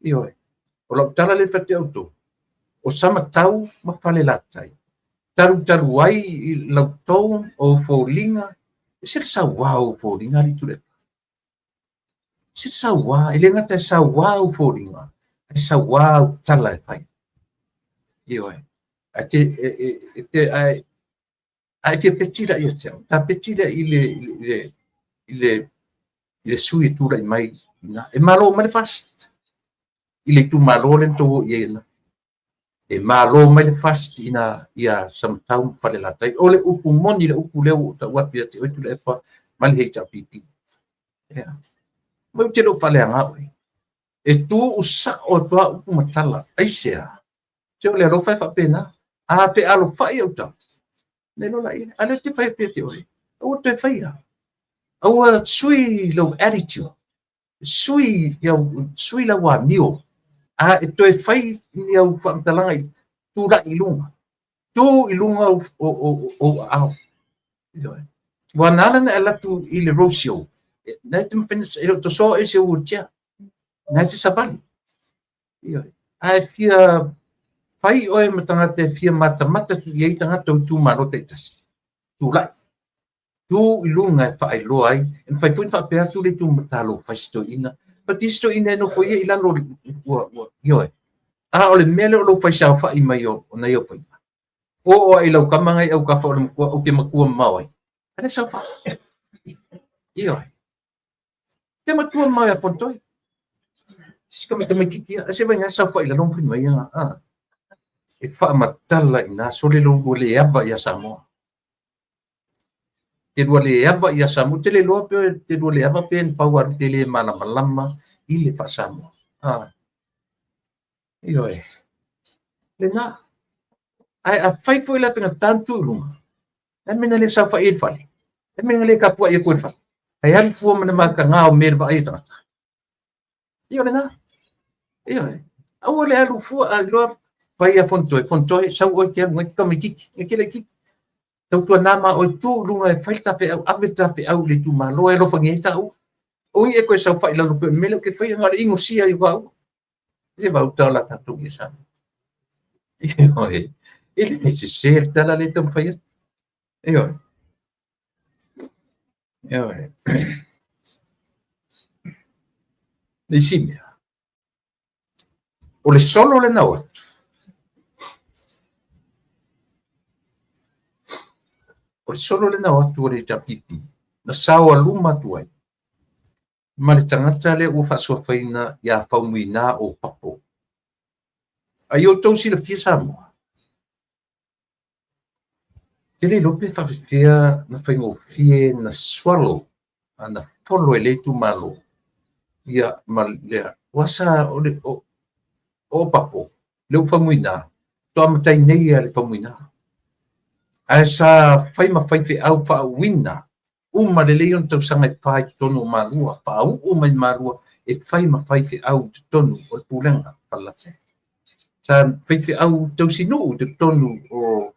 ioe, o lau tala lea e fai atu ia outou, o Samatau ma Falelatai, talutalu ai i lau tone, o ou foliga, e ese le saua o ou foliga alii Tuilaepa. E ese le saua, e le gata e saua ou foliga, ae saua au tala e fai. Ioe, ae te, e, e, e te, ae, ae fia peti la ia te au, ta peti lea i le, i le, i le, i le sui e tulai mai ina. E malo mai le FAST i le itumalo lea na tou o i ai ananafi. E malo mai le FAST ina ia Samatau ma Falelatai. O le upu moni le upu lea ua ou tau atu ia te oe Tuilaepa ma le HRPP. Ia. Mai ou te le o faaleaga oe. E tu sao atu lava upu ma tala. Aisea? Se o le alofa e faapena. A fealofai au tala, ona iloa laia. A lea ou te fai atu ia te oe, aua le toe faia. Aua sui lou attitude. Sui, iau, sui lau amio. A e toe fai ni au faamatalaga i tulai i luga. Tu i luga o ou aao. Ua na ala ona e alu atu i le road show, na e te mafai e le o tosoa oe i se wheelchair. Na e te savali. Ae fia fai oe ma tagata e fia matamata atu i ai tagata o itumalo taitasi. Tulai. Tu i luga e faailoa ai. E mafai foi ona faapea atu le itumalo talofa e si toeaina. But isi toeaina e nofo ia i lalo ua, ua, ioe. A o le mea lea o lou faisaofa'i mai o nai au faiva. Oo lava i lau tama nai autafa o le matua, ou te matua mamao ai. A lea saofa'i. Ioe. Te matua mamao ia Pontoy. Si tamaitiiti ia, se vaai na saofa'i i lalo ma fai mai ia. Ah. E faamatala i ina, sole lou lua le ava ia Samoa. Te lua le ava ia Samoa. Te le iloa pe te lua le ava pe na pau alu te le malamalama i le faa-Samoa. Ah. Ioe. Lena. Ae afai foi la faigata ona tu i luga, le a le mea na le saofai ai i le fale? Le a le mea na le tapuai atu ai i le fale? Ae alu fua ma le mataga o mea i le vaai a tagata. Ia o lena. Ioe. Aua le alu fua a iloa fai a Fonotoe, Fonotoe, sau oe te alu ngai te tamaitiiti, ngai te laitiiti. Tautuana ma oe tu i luga e fai le tafeau, ave le tafeau i le itumalo e alofagia ai taua. Aua ne i e toe saofai i lalo pei o le mea lea ou te faia, na o le inosia ai o taua. Se vauta o la tatou ia Samoa. Ioe. E le sese le tala lea e taumafai atu. Ioe. Ioe. Le isi mea, o le solo lena o atu, o le solo lena o atu o le HRPP, na saoaluma atu ai ma le tagata lea ua faasuafaina ia Faumuina o Papo. A ia outou silafia Samoa, Te le iloa pe faafefea na faigofie na swallow, na folo e lea itumalo ia ma lea. Aua sa o le o, o Papo, lea ua Faumuina, faatoa matai nei ia le Faumuina. Ae sa fai ma faifeau faauuina uma lelei ona tausaga e fa i totonu o Malua, faauu mai Malua e fai ma faifeau i totonu o le pulega Falelatai. Sa faifeau tausinuu i totonu o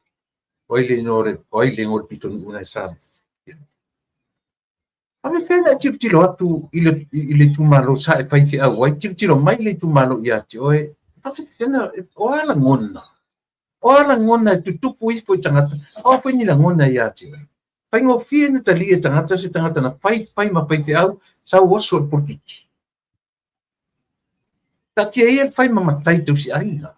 o ai le igoa o le o ai le igoa o le pitonuu na e sa. Faafefea ona e tilotilo atu i le i le itumalo sa e faifeau ai, tilotilo mai le itumalo ia te oe, faafefea ona o a lagona? O a lagona e tutupu ifo i tagata? O a foi ni lagona ia te oe? Faigofie na talia e tagata se tagata na fai fai ma faifeau sau oso i le polokiki. Taatia ia le fai ma matai tausiaiga.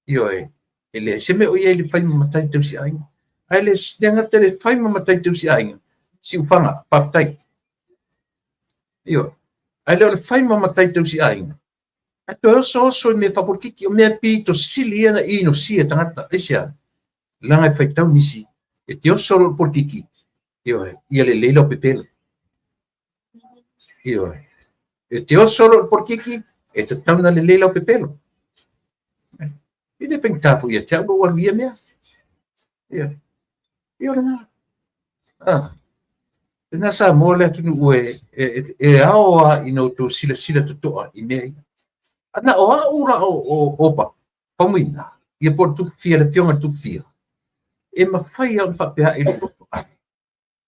Ioe, e leai se mea o i ai le fai ma matai tausiaiga. Ae le gata le fai ma matai tausiaiga, siufaga, faafetai. Ioe, ae le o le fai ma matai tausiaiga, ae toe osooso i mea faapolokiki, o mea pito sili ia na inosia e tagata. Aisea? Leaga e faitau nisi, e te oso loa i le polokiki, ioe, ia lelei lau pepelo. Ioe. E te oso loa i le polokiki, e tatau ona lelei lau pepelo. E le faigata foi ia te au lou alu i ia mea. Ioe. Ia o lena. Ah, lena Samoa le atunuu e, e, e, e ao a ina outou silasila totoa i mea ia. Na o au la o, o Opa, Faumuina, ia po o le Tupufia, le afioga i le Tupufia, e mafai lava ona faapea i lou loto, ai,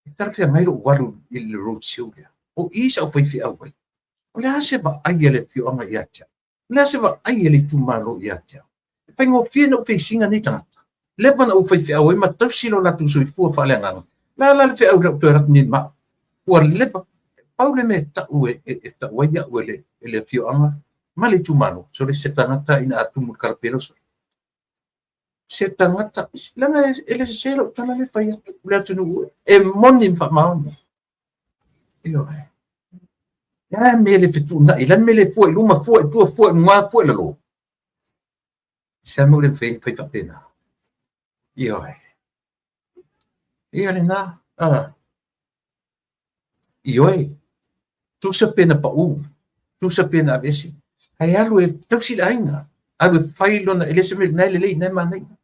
e talafeagai lou alu i le road show lea. O i sa ou faifeau ai. O le a se vaai a le afioaga ia te au? O le a se vaai a le itumalo ia te au? E faigofie ona ou face ina nei tagata. Leva ona ou faifeau ai ma tausi lo latou soifua faaleagaga. Le a la le feau lea ua toe alu atu nei ma au? Ua leva. Pau le mea e tau e, e, e tau ai au e le, e le afioaga ma le itumalo, sole se tagata ina a tumu i le kalapelo sole. Se tagata, leaga e, e le sese lau tala le fai atu le atunuu e moni ma faamaoni. Ioe. Le a mea le fetuunai, le a mea le fua i luma, fua i tua, fua i luga, fua i lalo. Se a mea ua le mafai ona fai faapena. Ioe. Ia lena. Ah. Ioe. Tusa pe na pau, tusa pe na aveese. Ae alu e tausi le aiga. Alu e fai lona, e le se mea, na e lelei, na e manaia.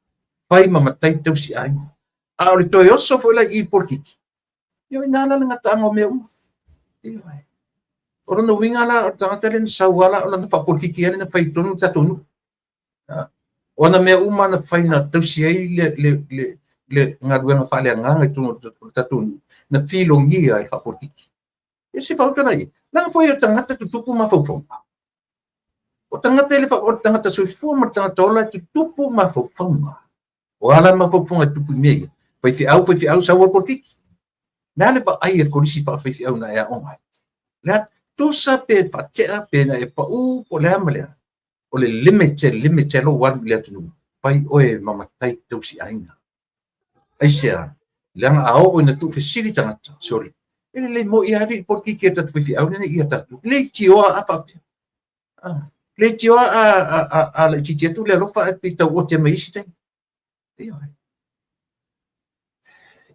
Fai ma matai tausi aiga. A o le toe oso foi la i i polokiki. Ioe, na la le gataaga o mea uma. Ioe. O lona uiga la, o le tagata lea na sau lava la, o lana faapolokiki lava lea na fai i totonu o le tatou nuu. O ana mea uma na fai na tausi ai le, le, le, le galuega faaleagaga i totonu o le tatou nuu, na filogia e le faapolokiki. E se faautala ia. Leaga foi o tagata tutupu mafaufauga. O tagata e le, o le tagata soifua ma le tagata ola e tutupu mafaufauga. O a la mafaufauga e tupu i mea ia? Faifeau, faifeau, sau au polokiki. Le a le vaai a le kolisi faafaifeau na e aoga ai? Le a tusa pe faatea pe na e pau po o le a ma le a. O le limit e limit e lou alu i le atunuu, fai oe ma matai tausi aiga. Aisea? Leaga a oo ina tuufesili tagata, sole, e lelei moi lava alii polokiki a tatou faifeau lenei ia tatou. Leitioa a faapea. Ah, leitioa a, a, a, a laitiiti atu le alofa ae pei tau ote mai isi taimi. Ioe.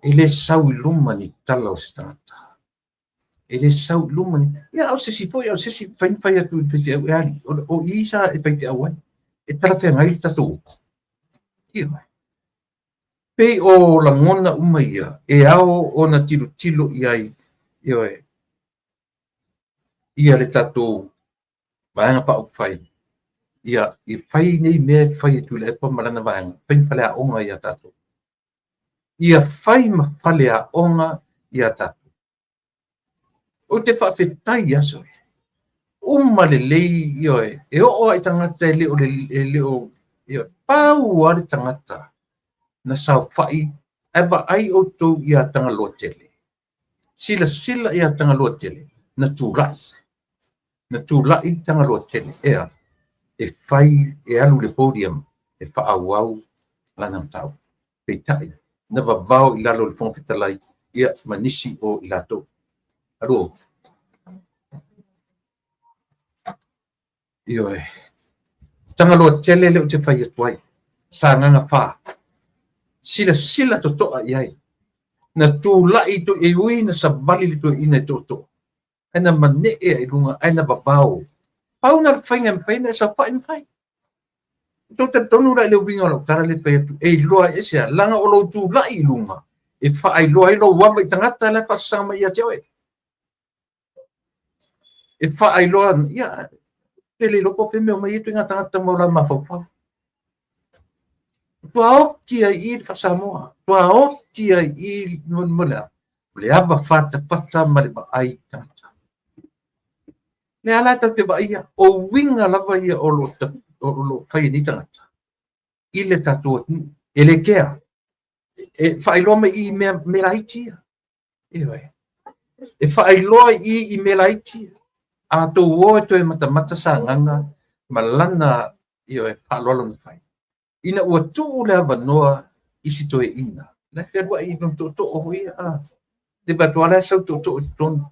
E le sau i luma ni tala o se tagata. E le sau i luma ni... Ia, o se isi foi, o se isi fai na fai atu i le faifeau e alii. O, o i sa e faifeau ai. E talafeagai le tatou upu. Ioe. Pei o lagona uma ia e ao ona tilotilo i ai, ioe, ia le tatou Vaega Faaupufai, ia, ia fai nei mea e fai e Tuilaepa ma lana vaega, fai ma faleaoga ia tatou. Ia fai ma faleaoga ia tatou. Ou te faafetai ia sole. Uma lelei, ioe, e oo lava i tagata e le o, e le o, ioe, pau lava le tagata na saofai ae vaai outou ia Tagaloa tele. Silasila ia Tagaloa tele, na tulai. Na tulai Tagaloa tele, ea, e fai, e alu i le podium e faaauau lana mataupu. Peitai, na vavao i lalo o le Fofoga Fetalai, ia, ma nisi o i latou. Alu. Ioe. Tagaloa tele lea ou te fai atu ai. Sagaga 4. Silasila totoa i ai. Na tulai to e ui na savali le toeaina e tootoo. Ae na manee ai i luga, ae na vavao. Pau na le faiga e mafai ona e saofai ma fai. Tou talitonu la i le uiga o lau tala lea e fai atu, e iloa ai aisea, leaga o lou tulai i luga e faailoa ai lou ava i tagata la e faasasaga mai ia te oe. E faailoa, ia, pe le iloa po o fea mea o mai ai ituaiga tagata ma o la mafaufau. Ua oti ai i le faa-Samoa, ua oti ai i mo le a? O le ava fatafata ma le vaai i tagata. Le a la tatou te vaaia, o uiga lava ia o lo o fai e nei tagata i le tatou atunuu. E le kea, e faailoa mai i mea, mea laiti ia. Ioe. E faailoa i i mea laiti. A tou o e toe matamata Sagaga ma lana ioe faaaloalo na fai. Ina ua tuu le avanoa i si toeaina, la e fealuai i lona tootoo foi ia, a. Le vaai atu lava la e sau tootoo i totonu.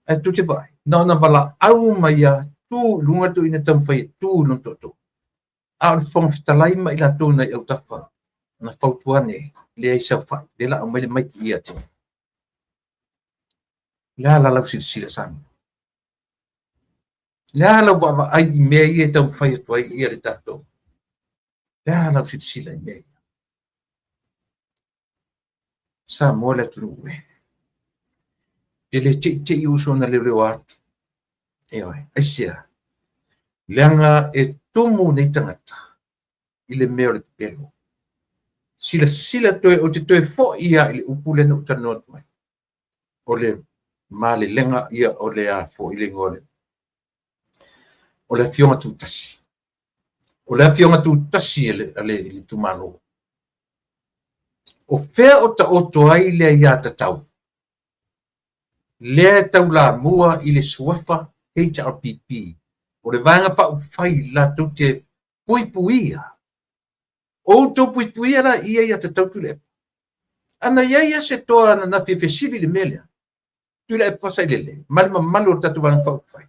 Ae tou te vaai, na ona valaau mai lava, tu i luga le toeaina taumafai e tu i lona tootoo. A o le Fofoga Fetalai ma i latou na i autafa, na fautua ane, leai saofai, lea la aumai le maiki ia te. Le a la lau silasila Samoa? Le a lau vaavaai i mea ia e taumafai atu ai ia le tatou? Le a lau silasila i mea ia? Samoa le atunuu e. E le teitei uso na leoleo atu. Ioe, aisea? Leaga e tumu nei tagata i le mea o le pepelo. Silasila toe, ou te toe foi lava i le upu lea na ou talanoa atu ai. O le malelega ia o le a foi le igoa o le Afioga Tutasi. O le Afioga Tutasi a le itumalo. O fea o taoto ai le aiatatau? Lea e taulamua i le suafa HRPP, o le Vaega Faaupufai latou te puipuia. O outou puipuia la i aiatatau Tuilaepa. Ana i ai se toa ananafi e fesili i le mea lea, Tuilaepa Sailele, ma le mamalu o le tatou Vaega Faaupufai.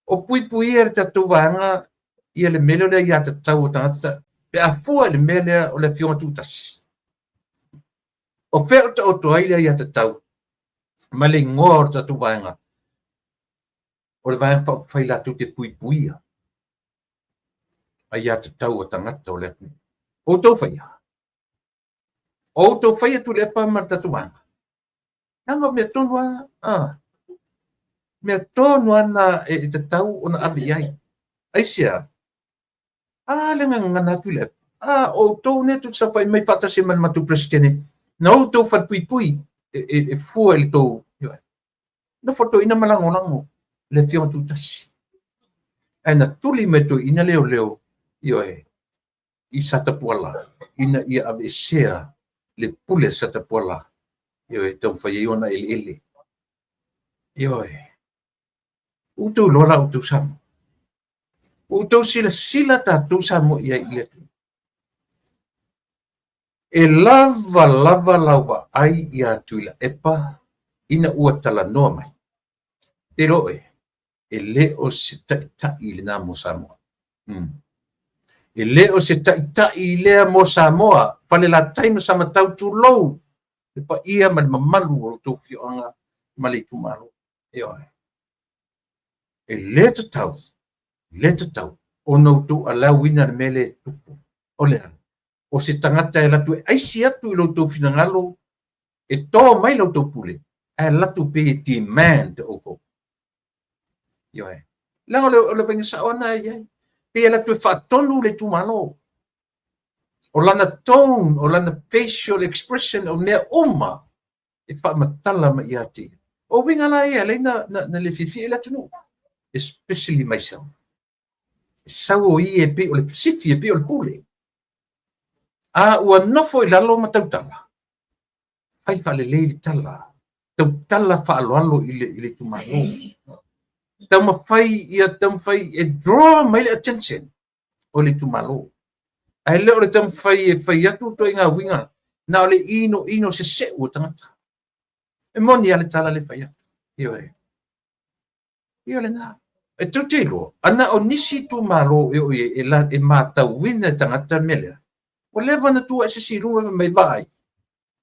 O puipuia le tatou vaega ia le mea lea o le aiatatau o tagata pe a fua i le mea lea o le Afioga Tutasi. O fea o taoto ai le aiatatau ma le igoa o le tatou vaega, o le Vaega Faaupufai latou te puipuia aiatatau a tagata o le atunuu. O outou faia. O outou faia Tuilaepa ma le tatou vaega. Leaga o mea tonu lava, mea tonu lava na e tatau ona ave i ai. Aisea? A le gagana atu i le a outou nei tou te saofai mai faatasi ma le matou Peresetene, na outou falepuipui e fua i le tou nofo toeaina ma lagolago le Afioga Tutasi. Ae na tuli mai toeaina leoleo, ioe, i Satapuala ina ia aveesea le pule a Satapuala, ioe, taumafai ai ona eleele. Ioe. Ua outou iloa la outou Samoa. Ua outou silasila tatou Samoa i ai i le atunuu. E lava lava lau vaai ia Tuilaepa ina ua talanoa mai. Te iloa oe, e le o se taitai lena mo Samoa. E le o se taitai lea mo Samoa. Falelatai ma Samatau, tulou le paia ma le mamalu o lo outou afioaga ma le itumalo. Ioe. E le tatau, le tatau ona outou allow-ina le mea lea e tupu. O le a? O se tagata e alu atu e aisi atu i lo outou finagalo, e to mai la outou pule, ae alu atu pei e demand outou. Ioe. Leaga o le faiga sao lena e i ai. Pei e alu atu e faatonu le itumalo. O lana tone, o lana facial expression, o mea uma e faamatala mai ia te ia. O uiga la ia, lea na le fiafia i le atunuu. Especially myself. E sau o ia e pei o le sifi, e pei o le pule. A ua nofo i lalo ma tautala, fai faalelei le tala, tautala faaaloalo i le itumalo. Taumafai ia taumafai e draw mai le attention o le itumalo. Ae le o le taumafai e fai atu ituaiga uiga na o le ino ino seseu o tagata. E moni lava le tala le fai atu. Ioe. Ia lena. E tou te iloa, ana o nisi itumalo e oo i ai e matauina e tagata le mea lea, ua leva ona tuu ae se isi i luga fai mai, vaai,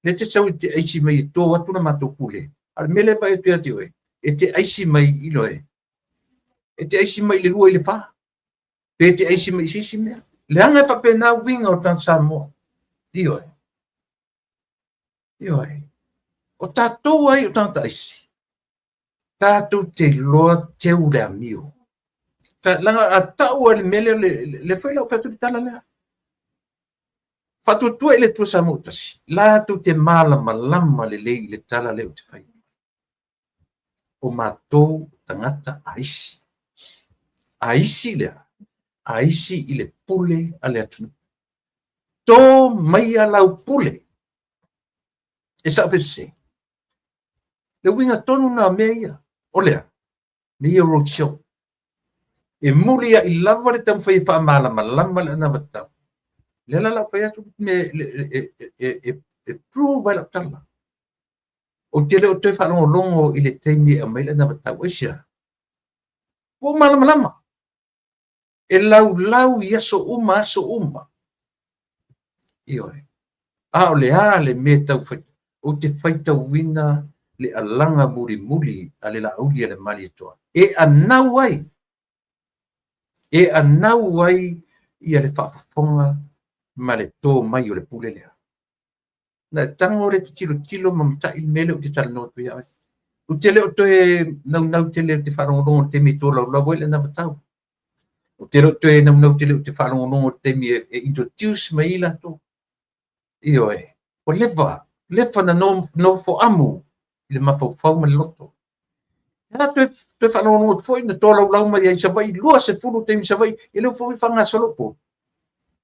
lea te sau e te aisi mai e to atu le matou pule. A o le mea lea e vaai atu ia te oe, e te aisi mai i loe, e te aisi mai i le 2 i le 4, pe te aisi mai i se isi mea. Leaga e faapena uiga o tagata Samoa. Ioe. Ioe. O tatou ai o tagata aisi, tatou te iloa teu le amio. Leaga a tau ai le mea lea, le foi lau fai atu le tala lea. Faatuatua i le Atua Samoa tasi, latou te malamalama lelei i le tala lea ou te fai. O matou tagata aisi. Aisi lea, aisi i le pule a le atunuu. To maia lau pule. E sao pe sese. Le uiga tonu na o mea ia. O lea, mea ia o roadshow. E muliai lava le taumafai e faamalamalama le anavatau. Lea la lau fai atu me e prove ai lau tala. Ou te le o toe faalogologo i le taimi e aumai le anavatau. Aisea? Ua ou malamalama. E laulau i aso uma, aso uma. Ioe. A o le a le mea tau fai, ou te faitauina le alaga mulimuli a le Laauli a le Malietoa. E anau ai, e anau ai ia le faafofoga ma le to mai o le pule lea. Na e tago lea e te tilotilo ma matai le mea lea ou te talanoa atu ia oe. Ou te le o toe naunau tele ou te faalogologo i le taimi e tolaulau ai le anavatau. Ou te le o toe naunau tele ou te faalogologo i le taimi e introduce mai ai latou. Ioe, ua leva, leva na nofo amu i le mafaufau ma le loto. E a toe faalogologo atu foi na tolaulau mai ai i Savaii, 20 taimi i Savaii, e le o foi faagasolo Upolu.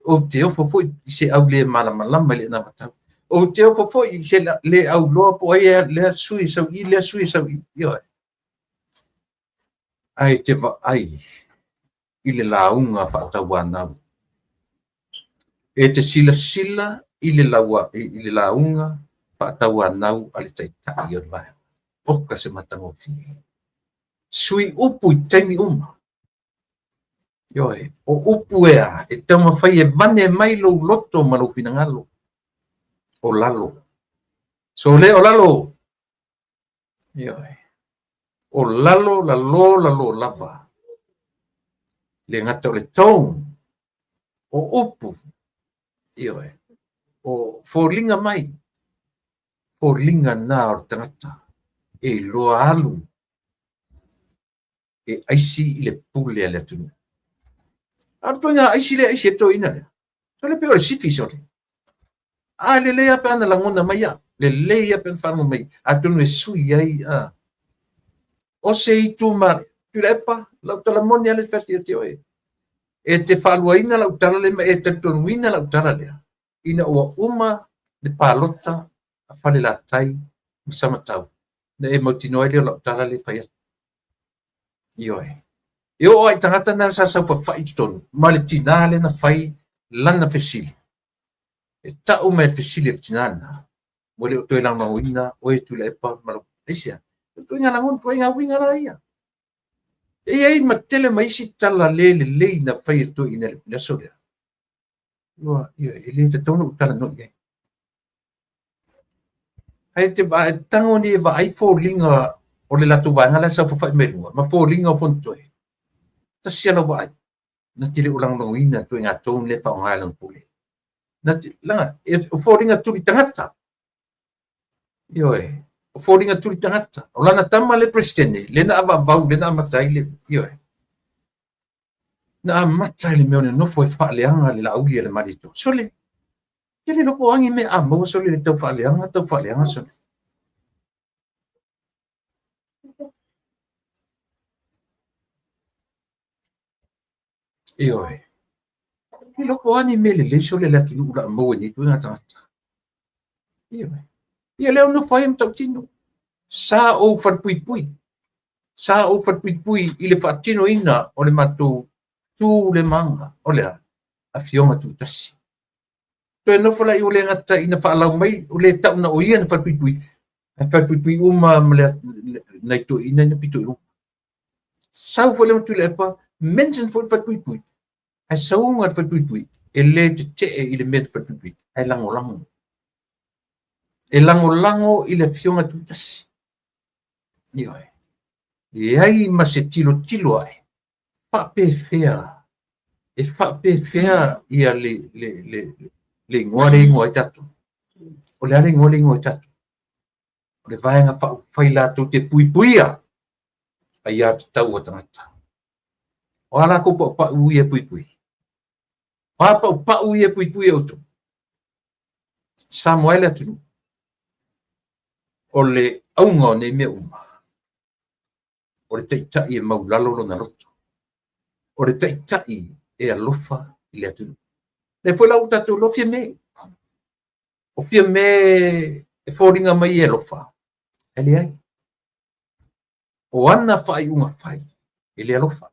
Ou te ofo foi i se au le malamalama i le anavatau. Ou te ofo foi i se le auloa po o ai lea sui e sau i lea sui e sau i. Ioe. Ae te vaai i le lauga faatauanau. E te silasila i le lauga faatauanau a le Taitai o le Vaega. Oka se matagofie. Sui upu i taimi uma. Ioe, o upu e a, e taumafai e vane mai lou loto ma lou finagalo. O lalo. Sole o lalo. Ioe. O lalo, lalo, lalo lava. Le gata o le tone, o upu, ioe, o foliga mai, foliga na o le tagata e iloa alu e aisi i le pule a le atunuu. A o le ituaiga aisi lea e aisi ai le toeaina lea, sole pei o le sifi sole. A lelei lava pe ana lagona mai au, lelei lava pe ana faalogo mai, atonu e sui ai a. O se itu ma Tuilaepa, lau tala moni lava lea e fai atu ia te oe. E te faaluaina lau tala lea ma e talitonuina lau tala lea, ina ua uma le palota a Falelatai ma Samatau, ona e mautinoa ai lea o lau tala lea e fai atu. Ioe. E oo lava i tagata na sa saofafai i totonu ma le tinā lea na fai lana fesili. E tau mai le fesili a le tinā lena, ua le o toe lagolagoina oe Tuilaepa ma lau... Aisea? O ituaiga lagona, ituaiga uiga la ia. E i ai ma tele ma isi tala le lelei na fai e le toeaina i le aso lea. Ua, e le tatau ona ou talanoa i ai. Ae te tago nei e vaai foliga o le latou vaega la e saofafai mai luga ma foliga o Fonotoe. Tasi lava lau vaai, na te le o lagolagoina le ituaiga tone lea e faaaoga e lana pule. Na te, leaga, o foliga tuli tagata. Ioe, o foliga tuli tagata. O lana tama le Peresetene, lea na avaavau, lea na amata ai le, ioe. Na amata i le mea o le nofo e faaleaga le Laauli a le Malietoa. Sole, ke le iloa po o a ni mea a maua sole i le tau faaleaga, tau faaleaga sole. Ioe. Ke le iloa po o a ni mea lelei sole le atunuu o le a maua i nei ituaiga tagata. Ioe. Ia lea o nofo ai ma tautino. Sa ou falepuipui. Sa ou falepuipui i le faatinoina o le matou tu le maga. O le a? Afioga Tutasi. Toe nofo la i o le gata ina faalau mai, o le tau na o ia na falepuipui, ae falepuipui uma ma le nai toeaiina na pito i luga. Sau foi le ma Tuilaepa, mention foi le falepuipui, ae sauga le falepuipui, e le tetee i le mea na falepuipui, ae lagolago. E lagolago i le Afioga Tutasi. Ioe. Leai ma se tilotilo ae, faapefea, e faapefea ia le, le, le, le igoa le igoa ai tatou. O le a le igoa le igoa ai tatou? O le Vaega Faaupufai latou te puipuia aiatatau a tagata. O a lakou paupau ia e puipui? O a paupau ia e puipui e outou? Samoa e le atunuu. O le auga o nei mea uma, o le taitai e maulalo lona loto. O le taitai e alofa i le atunuu. Lea foi la ua tatou iloa Fiame. O Fiame e foliga mai e alofa, ae leai. O ana faaiuga fai, e le alofa.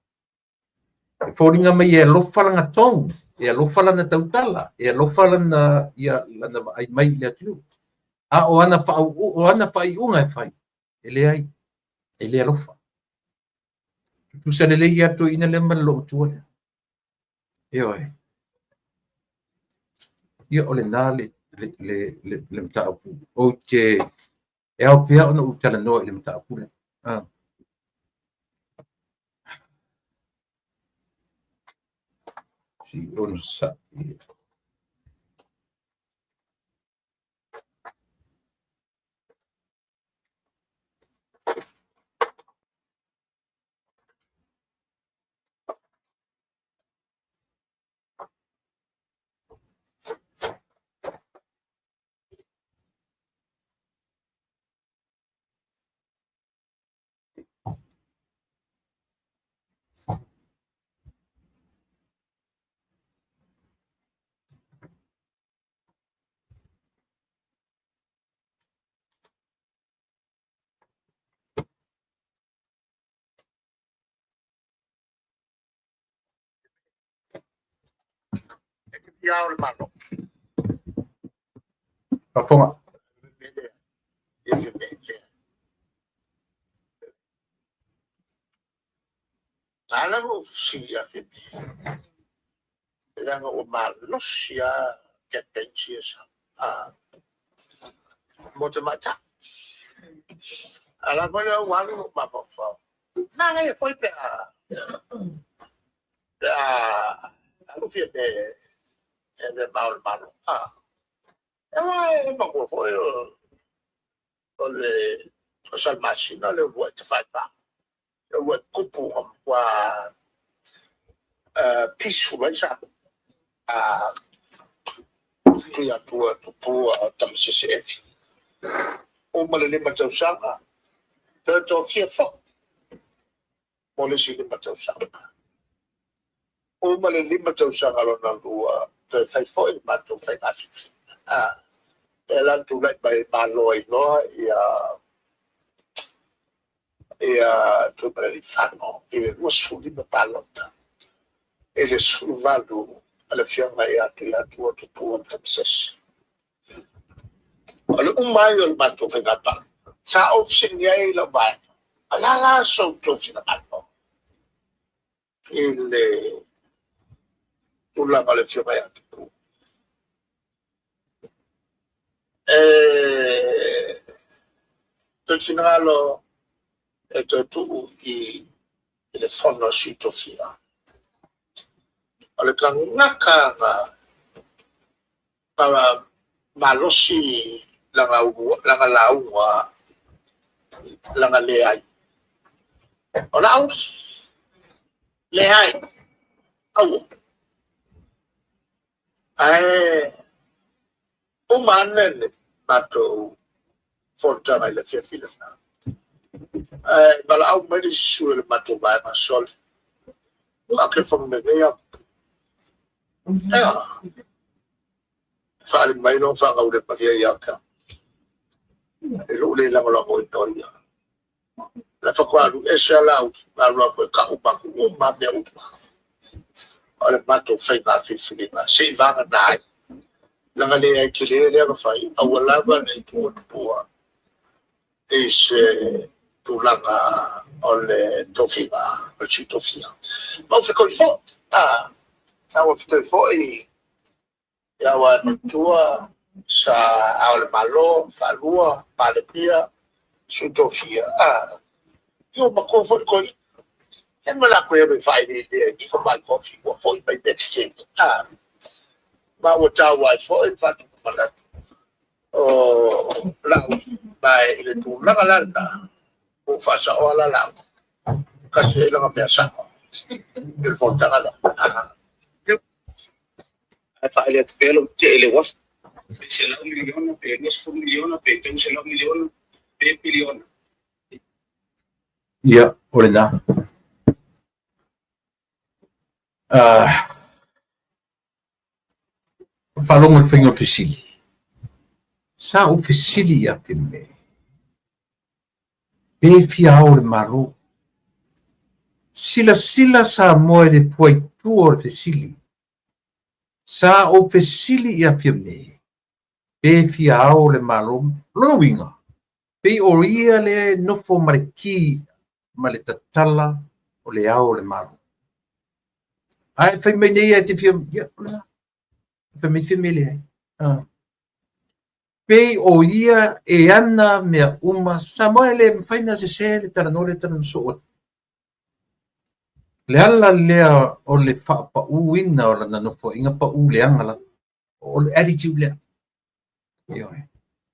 E foliga mai e alofa lana tone, e alofa lana tautala, e alofa lana, ia, lana vaai mai i le atunuu. A o ana, o ana faaiuga e fai, e leai, e le alofa. Tutusa lelei lava le toeaina lea ma le loomatua lea. Ioe. Ia, o lena le, le, le, le, le mataupu. Ou te, e ao pea ona ou talanoa i le mataupu lea. Ah. Si onosai. Ia o le Malo. Faafofoga. Na ala ua fesili ia Fiamē, leaga ua malosi lava campaigns ia sa mo tamaitai. A o la foi ua alu lou mafaufau, manaia foi pe a pe a alu Fiamē e avea ma Ao o le Malo. Aua e manatua foi o le o Salamasina le uluai tafaifa, le uluai tupu na matua peaceful ai Samoa. Tuiatua Tupua Tamasese Efi. Uma le 5 tausaga, toe tofia foi mo le isi 5 tausaga. Uma le 5 tausaga lona lua, toe fai foi le matou faiga filifiliga. E la na tulai mai Malo ai loa ia Tuimalealiifano i le 25 palota i le 18 a le afioga ia Tuiatua Tupua Tamasese. O le uma ai o le matou faiga palota, sa ou fesili ai lau vaega, o le a la so outou finagalo i le tulaga o le afioga ia Tupua? E toe finagalo e toe tuu i le fono a Sui Tofia. O le tagata na malosi lana lauga, lana leai. O lau leai, aua. Ae uma ane le matou fonotaga i le afiafi lena. Ae valaau mai le isi sui o le matou vaega, sole. Ou te fono nei au. Ea, faali mai lona faagaulemalie ia te au. E lou le lagolagoina o ia. La faatoa alu ese lava lau alu atu e tau matou uma mea uma. O le matou faiga filifiliga, se i vagana ai. Leaga leai tele lea na fai, aua lava ne i tuua Tupua i se tulaga o le tofiga, o le sui tofia. Ma ou fetoi foi, ua fetoi foi ia ua matua sa Ao o le Malo, faalua, Palemia, sui tofia. Ia ua matua foi le toeaina. E ma la toe alu e faaeleelea i tamai tofi ua foi mai mea tetele. Ma ua taua ai foi le faatupu manatu o lau ma i le tulaga la lena, ua faasaoa la lau. Kasi ai lana mea sao i le fonotaga lea. Ae faaali atu pea lou tetee i le uafu, pe $100 miliona, pe $20 miliona, pe $300 miliona, pe piliona. Ia, o lena. Faalogo i le faiga o le fesili. Sa ou fesili ia Fiamē, pe fia ao o le Malo. Silasila Samoa i le fuaitua o le fesili. Sa ou fesili ia Fiamē, pe fia ao o le Malo. Lona uiga, pei o ia lea e nofo ma le ki ma le tatala o le ao o le Malo. Ae fai mai nei e te fia, ia, o lena. Fai mai Fiamē leai. Pei o ia e ana mea uma, Samoa e le mafai na sese le talanoa le talanoa soo atu. Le ala lea o le faapauina o lana nofoaiga pau leaga lava. O le attitude lea. Ioe.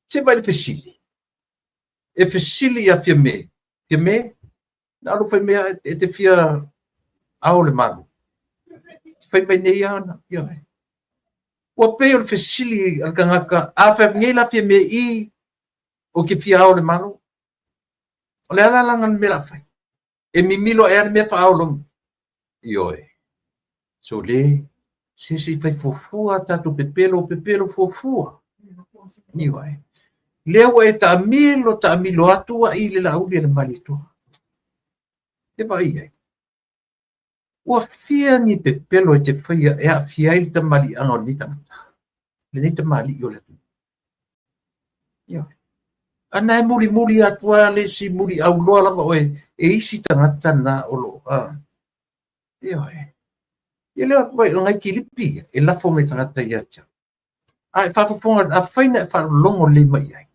Se vaai le fesili. E fesili ia Fiamē. Fiamē, na alu fai mea e te fia ao le Malo. Fai mai nei ana. Ioe. Ua pei o le fesili a le tagata, a fai nei la Fiamē i o ke fia ao le Malo. O le ala lana le mea la fai. E mimilo e ale mea whaaolo. Ioe. So le, se se fai fuafua, tātou pepelo, pepelo fuafua. Ioe. Lea ua e taamilo, taamilo atu ai i le lauli e le Malietoa. E vaai ai. Ua fia ni pepelo e te faia e aafia ai le tamaliiaga o lenei tagata, lenei tamalii o le atunuu. Ioe. A na e mulimuli atu lava le isi muliauloa lava oe e isi tagata na o lo o, a. Ioe. Ia lea, o nai kilipi e lafo mai tagata ia te au. A e faafofoga, afai na e faalogologo lelei mai i ai,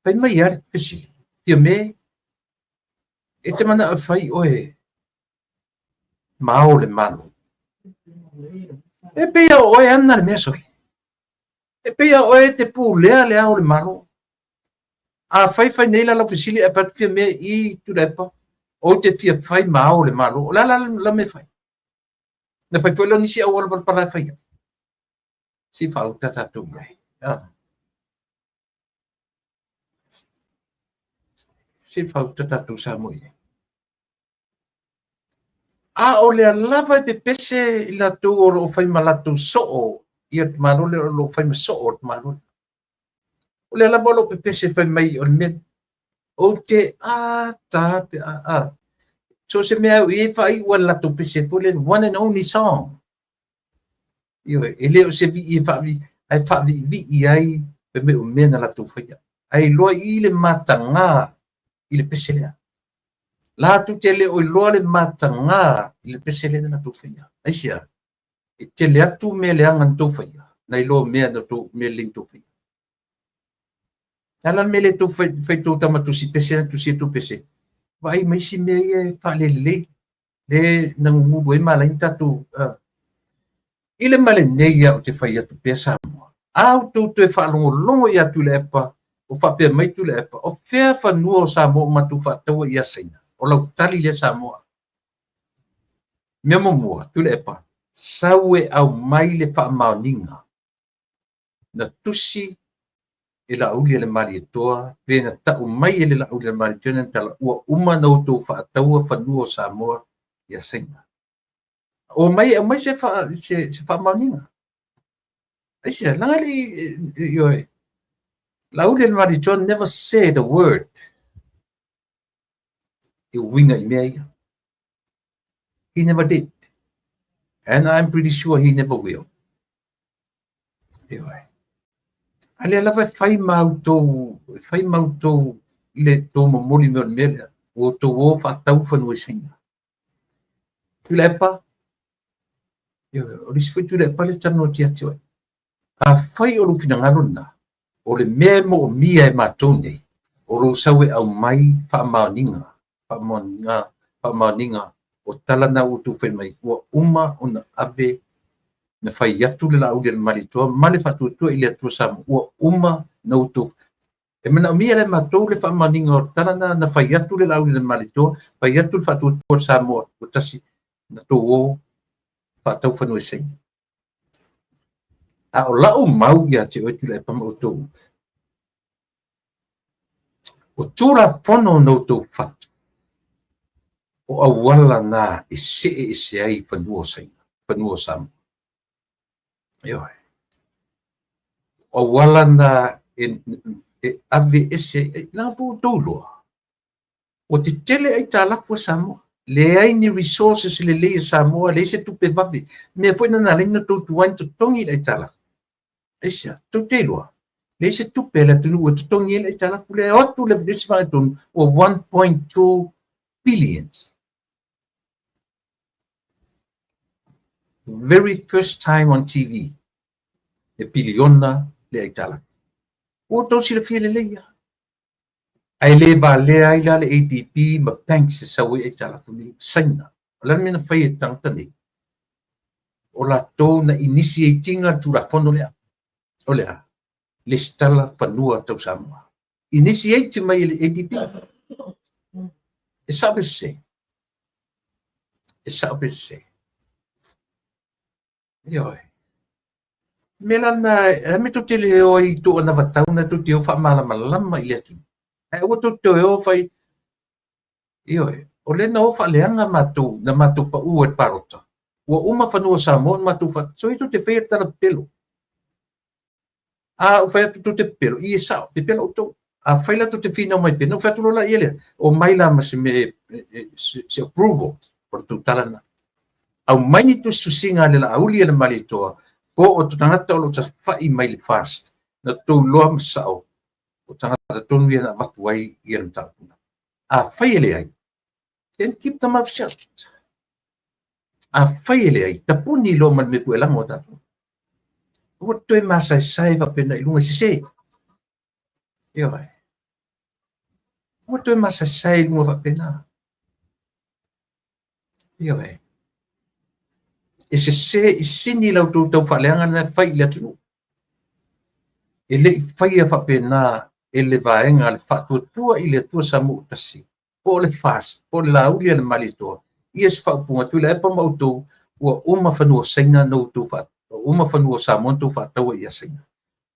fai mai lava le fesili, Fiame, e te manao e fai oe ma Ao o le Malo? E pei o oe ana le mea sole. E pei o oe te pulea le Ao o le Malo. A fai fai nei la lau fesili ae fai atu Fiame i Tuilaepa, ou te fia fai ma Ao o le Malo. O le a la la mea e fai? Na fai foi lea o nisi auala palapala e fai ai. Se i faauta tatou i ai. Se i faauta tatou Samoa i ai. A o lea lava e pepese i latou o lo o fai ma latou soo ia le tamaloa lea o lo o fai ma soo o le tamaloa. O lea lava o lo o pepese fai mai o le mea ou te ata pe a a. So se mea au i e faaiu a le latou pese foi le one and only song. Ioe, e le o se vii e faavi, ae faaviivii ai fai mai o mea na latou faia. Ae iloa i le matagā i le pese lea. Latou te le o iloa le matagā i le pese lea na latou faia. Aisea? E tele atu mea leaga na tou faia, nai lo mea na tou, mea lelei na tou faia. O le a la le mea le tou fai, fai tou tama tusi pese na tusi ai tou pese? Vaai ma isi mea ia e faalelelei, le na gugulu ai ma ala ai ona tatou i le ma lenei lava ou te fai atu pea Samoa. A outou toe faalogologo ia Tuilaepa o faapea mai Tuilaepa, o fea fanua o Samoa ua matou faataua ia Saina? O lau tali lea Samoa. Mea muamua, Tuilaepa, sau e aumai le faamaoniga na tusi e Laaulialemalietoa pe na tau mai e le Laaulialemalietoa na tala ua uma na outou faataua fanua o Samoa ia Saina. O mai e aumai se se faamaoniga. Aisea, leaga e le i, ioe, Laaulialemalietoa never said a word e uiga i mea ia. He never did. And I'm pretty sure he never will. Ioe. A lea lava e fai ma outou, e fai ma outou le tou momoli mai o le mea lea, ua outou o faatau fanua i Saina. Tuilaepa, ioe, o le isi foi Tuilaepa lea e talanoa atu ia te oe. Afai o lou finagalo lena, o le mea e moomia e matou nei, o lou sau e aumai faamaoniga, faamaoniga, faamaoniga o tala na ua outou fai mai, ua uma ona ave na fai atu le Laaulialemalietoa ma le faatuatua i le Atua Samoa, ua uma na outou E manaomia la e matou le faamaoniga o le tala na na fai atu le Laaulialemalietoa, fai atu le faatuatua o Samoa ua tasi na tou o faatau fanua i Saina. A o lau mau ia te oe Tuilaepa ma outou, o Tulafono na outou fatu, o auala na e see ese ai fanua o Saina, fanua o Samoa. Ioe. O auala na e ave ese ai, leaga foi ua outou iloa, ua tetele aitalafu a Samoa. Leai ni resources lelei a Samoa, leai se tupe vave. Mea foi na na ala ai ona tou tuai ona totogi le aitalafu. Aisea? Tou te iloa, leai se tupe a le atunuu e totogi ai le aitalafu lea. E o atu le isi faaletonu ua 1.2 billions. Very first time on TV, e piliona le aitalafu. Ua outou silafia lelei lava. Ae le valea ai la le ADB ma banks e sau ai aitalafu nei, Saina. O le a le mea na fai e tagata nei? O latou na initiate ina le Tulafono lea. O le a? Lesitala fanua tau Samoa. Initiate mai e le ADB. E sao pe sese? E sao pe sese? Ioe. Mea la lena, e a mea tou te le o ai i tou anavatau na tou te o faamalamalama i le atunuu. Ae aua tou te toe o fai, ioe, o lea na o faaleaga matou, na matou pau ai i le palota. Ua uma fanua o Samoa ona matou fa, soia tou te faia le tala pepelo. A ou fai atu tou te pepelo, i e sao, pepelo outou. Afai la tou te finau mai pea, ona ou fai atu loa laia lea, omai la ma se mea, se approval o le tou tala lena. Aumai ni tusitusiga a le Laauli a le Malietoa po o tagata o lo o tafai mai le FAST na tou iloa ma sao o tagata tonu ia na avatu ai ia le mataupu. Afai e leai, then keep the mouth shut. Afai e leai, tapuni loa ma le mea puelago a tatou. Ua toe masaesae faapena i luga i sese. Ioe. Ua toe masaesae i luga faapena. Ioe. E sese i sini la outou tau faaleaga na fai i le atunuu. E le i faia faapena e le vaega a le Faatuatua i le Atua Samoa Tasi, po o le FAST, po o le Laauli a le Malietoa, ia se faaupuga, Tuilaepa ma outou, ua uma fanua o Saina na outou uma fanua o Samoa na outou faataua ia Saina.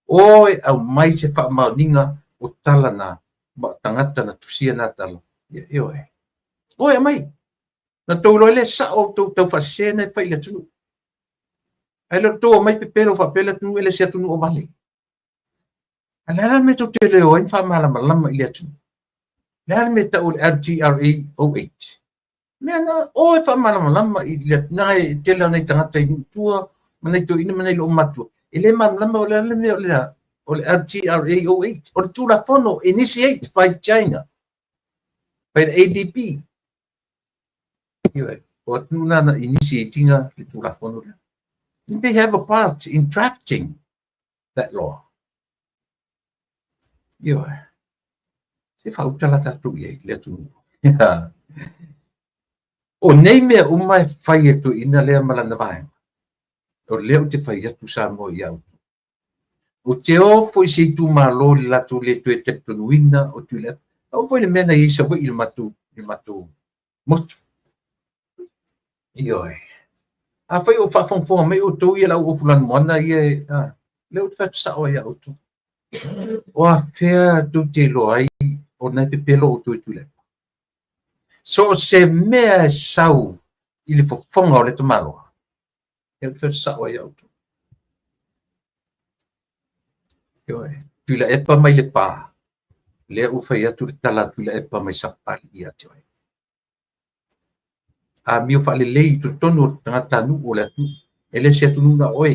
O e aumai se faamaoniga o tala na, ma tagata na tusia na tala. Ia, ioe. O e aumai. Na tou iloa le sao outou tau faasese na e fai i le atunuu. Ae le o tou aumai pepelo faapea le atunuu e le se atunuu o vale. A le a le mea tou te leo ai ma faamalamalama i le atunuu? Le a le mea tau o le LTRA 08? Mea na o e faamalamalama i le na e tele o nei tagata i nuu tua ma nei toeaiina ma nei loomatua. E le malamalama o le a le mea o le LTRA 08. O le Tulafono initiate by China, by the ADB. Ioe, o atunuu na na initiate ina le Tulafono lea. They have a part in drafting that law. Ioe. Se faauta la tatou i ai le atunuu. O nei mea uma e fai e toeaina lea ma lana vaega. O lea ou te fai atu Samoa ia outou. O te o foi se itumalo le latou le toe talitonuina o Tuilaepa. O foi le mea na i ai Savaii i le matou motu. Ioe. Afai o faafogafoga mai outou ia le au ofu lanumoana ia e, lea ou te fai atu sao ai ia outou. O afea tou te iloa ai o na e pepelo outou i Tuilaepa. So o se mea e sau i le fofoga o le tamaloa, lea ou te fai atu sao ai ia outou. Ioe. Tuilaepa mai le pa, lea ua fai atu le tala a Tuilaepa mai Sapali ia te oe. Amio faalelei i totonu o tagatanuu o le atunuu. E le se atunuu na oe.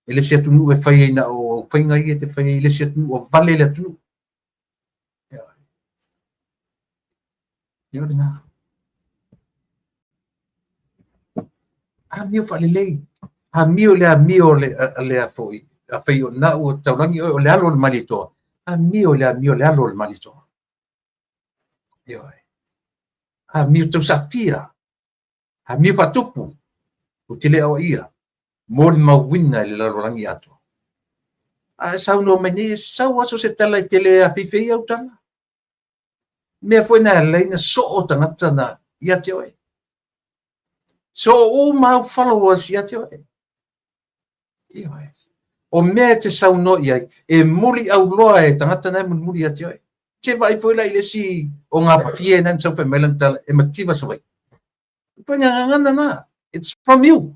E le se atunuu e fai ai na o faiga ia te fai ai, e le se atunuu o vale le atunuu. Ioe lena. Amio faalelei. Amio le amio le le afoi. A fai o na ua taulagi oe o le alo o le Malietoa. Amio le amio le alo o le Malietoa. Ioe. Amio tausafia. Amio faatupu. O te le aoaia. Mo le mauina i le lalolagi atoa. A e saunoa mai nei, e sau aso se tala i te le afeifei au tala. Mea foi na alai na soo tagata na ia te oe. So uma au followers ia te oe. Ioe. O mea e te saunoa i ai, e muli au loa e tagata na e mulimuli ia te oe. Te vaai foi la i le isi o ngā fie na sau fai mai lana tala e mativa Savaii. Foi ngā ngana na. It's from you.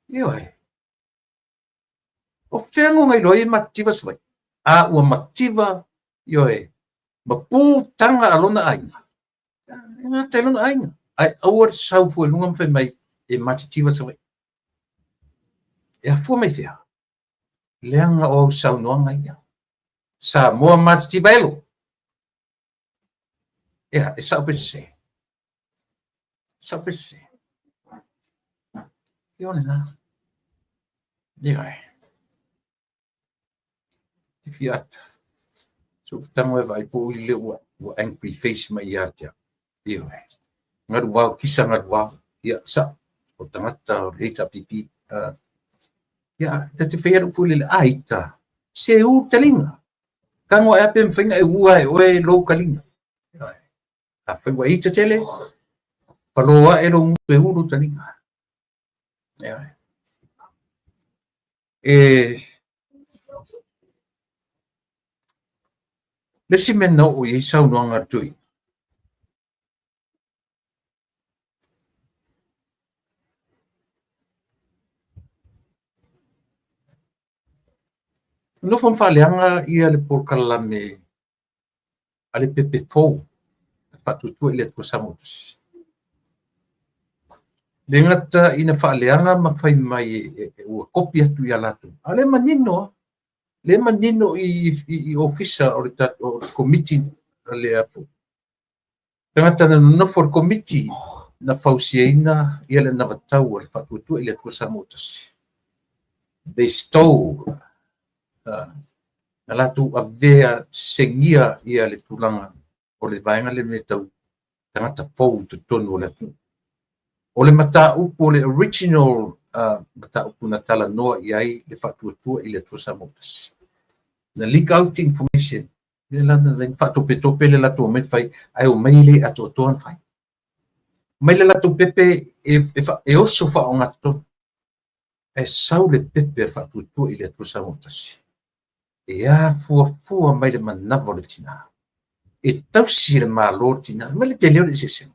Ioe. O whengo ngai loa e mativa Savaii. A ua mativa, ioe, ma pūtanga a lona aiga. E ngā te lona aiga. Ai aua le sau fua i lunga ma fai mai e matitiva Savaii. E afua mai fea. Leaga o au saunoaga ia. Samoa matitiva elo. Ea, e sao pe sese. Sao pe sese. Ia o lena. Ioe. Te fiata. So tango e vai po uli le ua, ua angry face mai ia te au. Ioe. Ngaru wau, kisa ngaru wau. Ia, sa. O tangata o le HRPP. Ia, te te whai aru fuli le aita. Se u talinga. Kango e ape mwhainga e ua e oe lou kalinga. Ioe. A whai ua ita tele, paloa e lo ngutu e ulu talinga. Ioe. E le si mea na oo i ai saunoaga a le toeaina. Nofo ma faaleaga ia le polokalame a le pepe fou a Faatuatua i le Atua Samoa Tasi. Le gata ina faaleaga ma fai mai ua kopi atu ia latou. A o lea e manino lava, lea e manino i ofisa o le tatou komiti le tagata na nonofo i le komiti na fausiaina ia le anavatau a le Faatuatua i le Atua Samoa Tasi. They stole. Na latou avea segia ia le tulaga o le vaega lea mea tau tagata fou i totonu o le atunuu. O le mataupu o le original mataupu na talanoa i ai le Faatuatua i le Atua Samoa Tasi. Na leak out information. Le la na faatopetope le latou omai fai, ae omai le atoatoa na fai. Mai le latou pepe e oso faaogatotonu. Ae sau le pepe a le Faatuatua i le Atua Samoa Tasi. E afuafua mai le manava o le tina. E tausi e le Malo le tina. Mai le tele o le eseesega.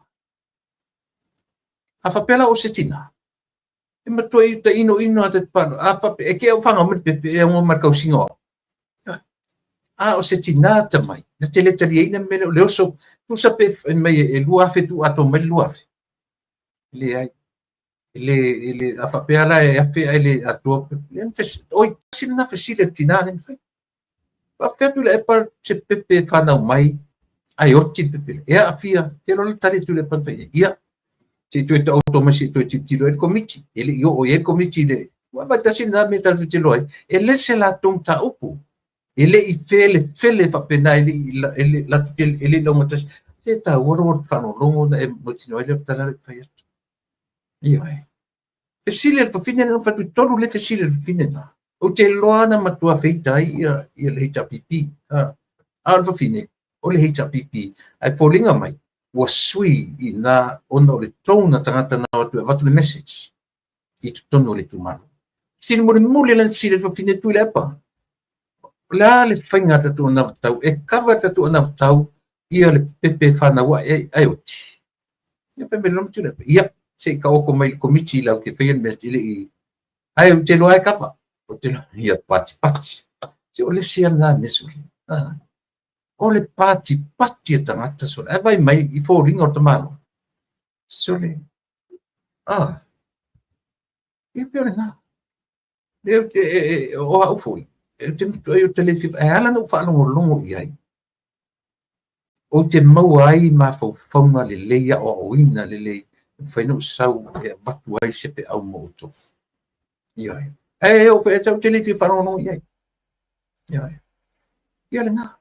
A faapea la o se tina, e matua i ta ino ino a te palo. A faapea, e ke au whanga mai pepe e au mai kausinga o. A o se tina ta mai, na te le tali ai na mele o le oso, tusa pe mai e lua afe tu ato mai lua afe. Le ai, le a faapea la e afe ai le atoa, le oi tasi lena fesili a le tina le mafai. Faapea atu le epa se pepe e whanau mai, ai oti le pepe. E aafia, te loa le tali atu le epa na fai. Ia, se i toe taoto mai se i toe tilotilo ai le komiti. E le i oo i ai le komiti le, ua vai tasi lena mea tatou te iloa ai, e le se latou mataupu. E le i felefele faapena, e le i latou te, e le i laugatasi. Se taua lou faalogologo na e mautinoa ai le tala lea ou te fai atu. Ioe. Fesili a le fafine lena, fai atu tolu le fesili a le fafine lena. Ou te iloa na matua feita ai ia le HRPP. A o le fafine, o le HRPP, ae foliga mai, ua sui i na ona o le tone a tagata na o atu e avatu le message i totonu o le itumalo. Fesili mulimuli lena fesili a le fafine Tuilaepa. O le a le faiga a tatou anavatau? E cover e tatou anavatau ia le pepe whanau ae oti. Ia fai mai loa Tuilaepa. Ia, se i taoto mai le komiti i lau te faia le mea i le i. Ae ou te iloa e kava. Ou te iloa, ia patipati. Se o le isi lava lena mea sole. O le patipati a tagata sole. Ae vai mai i foliga o le tamaloa. Sole. Ia pei o lena. Le o au foi, ou te matuai ou te le fia, e ala ona ou faalogologo i ai. Ou te maua ai mafaufauga lelei, aoaoina lelei, e mafai ona ou sau e avatu ai se feau mo outou. Ioe. Ae ou te le fia faalogologo i ai. Ioe. Ia lena.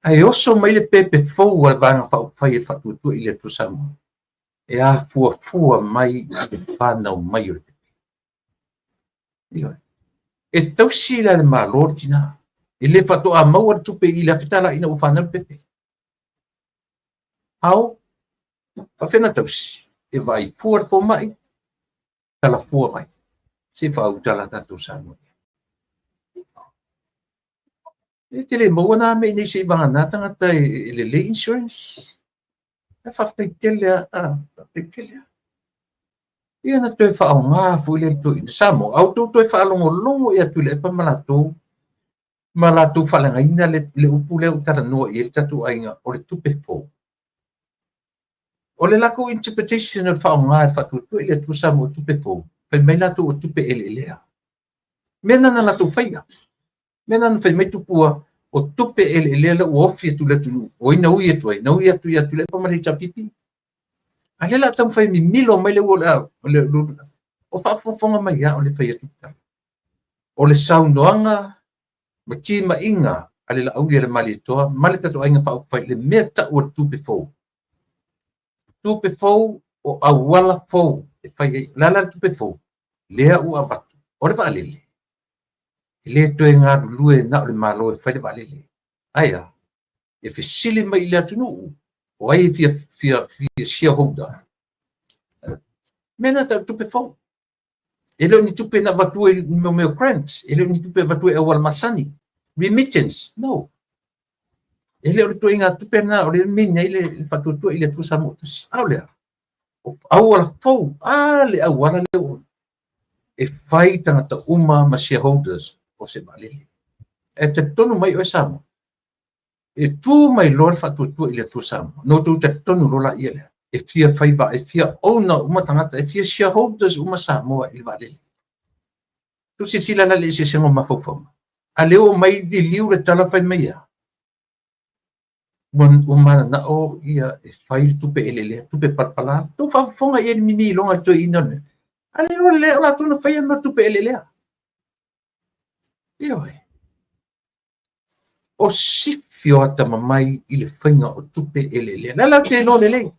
Ae oso mai le pepe fou a le Vaega Faaupufai e Faatuatua i le Atua Samoa. E afuafua mai i le whanau mai o le pepe. Ioe. E tausi la le Malo le tina. E le faatoa maua le tupe i le $1,000 ina ua whanau le pepe. Ao, faafena tausi. E vaai fua le fomai, talafua mai. Se whaauta la tātou Samoa. E te le maua nā me nei se i vanga nā tangata e le lei insurance. E whawhai tele a, whawhai tele a. Ia na toe whaonga fui le toi. Samoa, au tau toe whaalongolongo i atu le epa ma latou, ma latou whalangaina le upu lea o talanoa i le tatou aiga o le tupe fou. O le lakou interpretation o le whaonga e whatuatua i le Atua Samoa o tupe fou, fai mai latou o tupe eleelea. Mea nana latou faia. Mea nana fai mai tupua o tupe eleelea le ua ofi atu le atunuu, o ina ui atu ai, na ui atu i atu le epa ma le HRPP. A le la taumafai mimilo mai le ua o le o faafofoga mai ia o le fai atu tala. O le saunoaga ma timaiga a le Laauli a le Malietoa ma le tatou aiga faaupufai le mea tau o le tupe fou. Tupe fou o auala fou e fai ai. O le ala le tupe fou, lea ua avatu. O le vaalele. E le toe galulue na o le Malo e fai le vaalele. Ae a, e fesili mai i le atunuu, o ai e fia fia shareholder. Mea na tau tupe fou. E le o ni tupe na avatu e ni mea grants, e le o ni tupe avatu e auala masani. Remittance, no. E le o le tuaiga tupe na o le mea nei le faatuatua i le Atua Samoa tasi. A o lea, o auala fou, a le auala le o e fai tagata uma ma shareholders o se vaalele. E talitonu mai oe Samoa, e tu mai loa le faatuatua i le Atua Samoa. No tou talitonu loa la ia lea. E fia fai vaa, e fia owner uma tagata, e fia shareholders uma Samoa i le vaalele. Tou silasila la i le eseesega o mafaufauga. A lea ua aumai liliu le tala fai mai ea? Ua mananao ia e fai le tupe eleelea, tupe palapala. Tou faafofoga i ai i le mimiloga i le toeaina o le mea. A le iloa lelei o latou na faia mea o tupe eleelea. Ioe. O sifi o atamamai i le faiga o tupe eleelea. La latou te iloa lelei.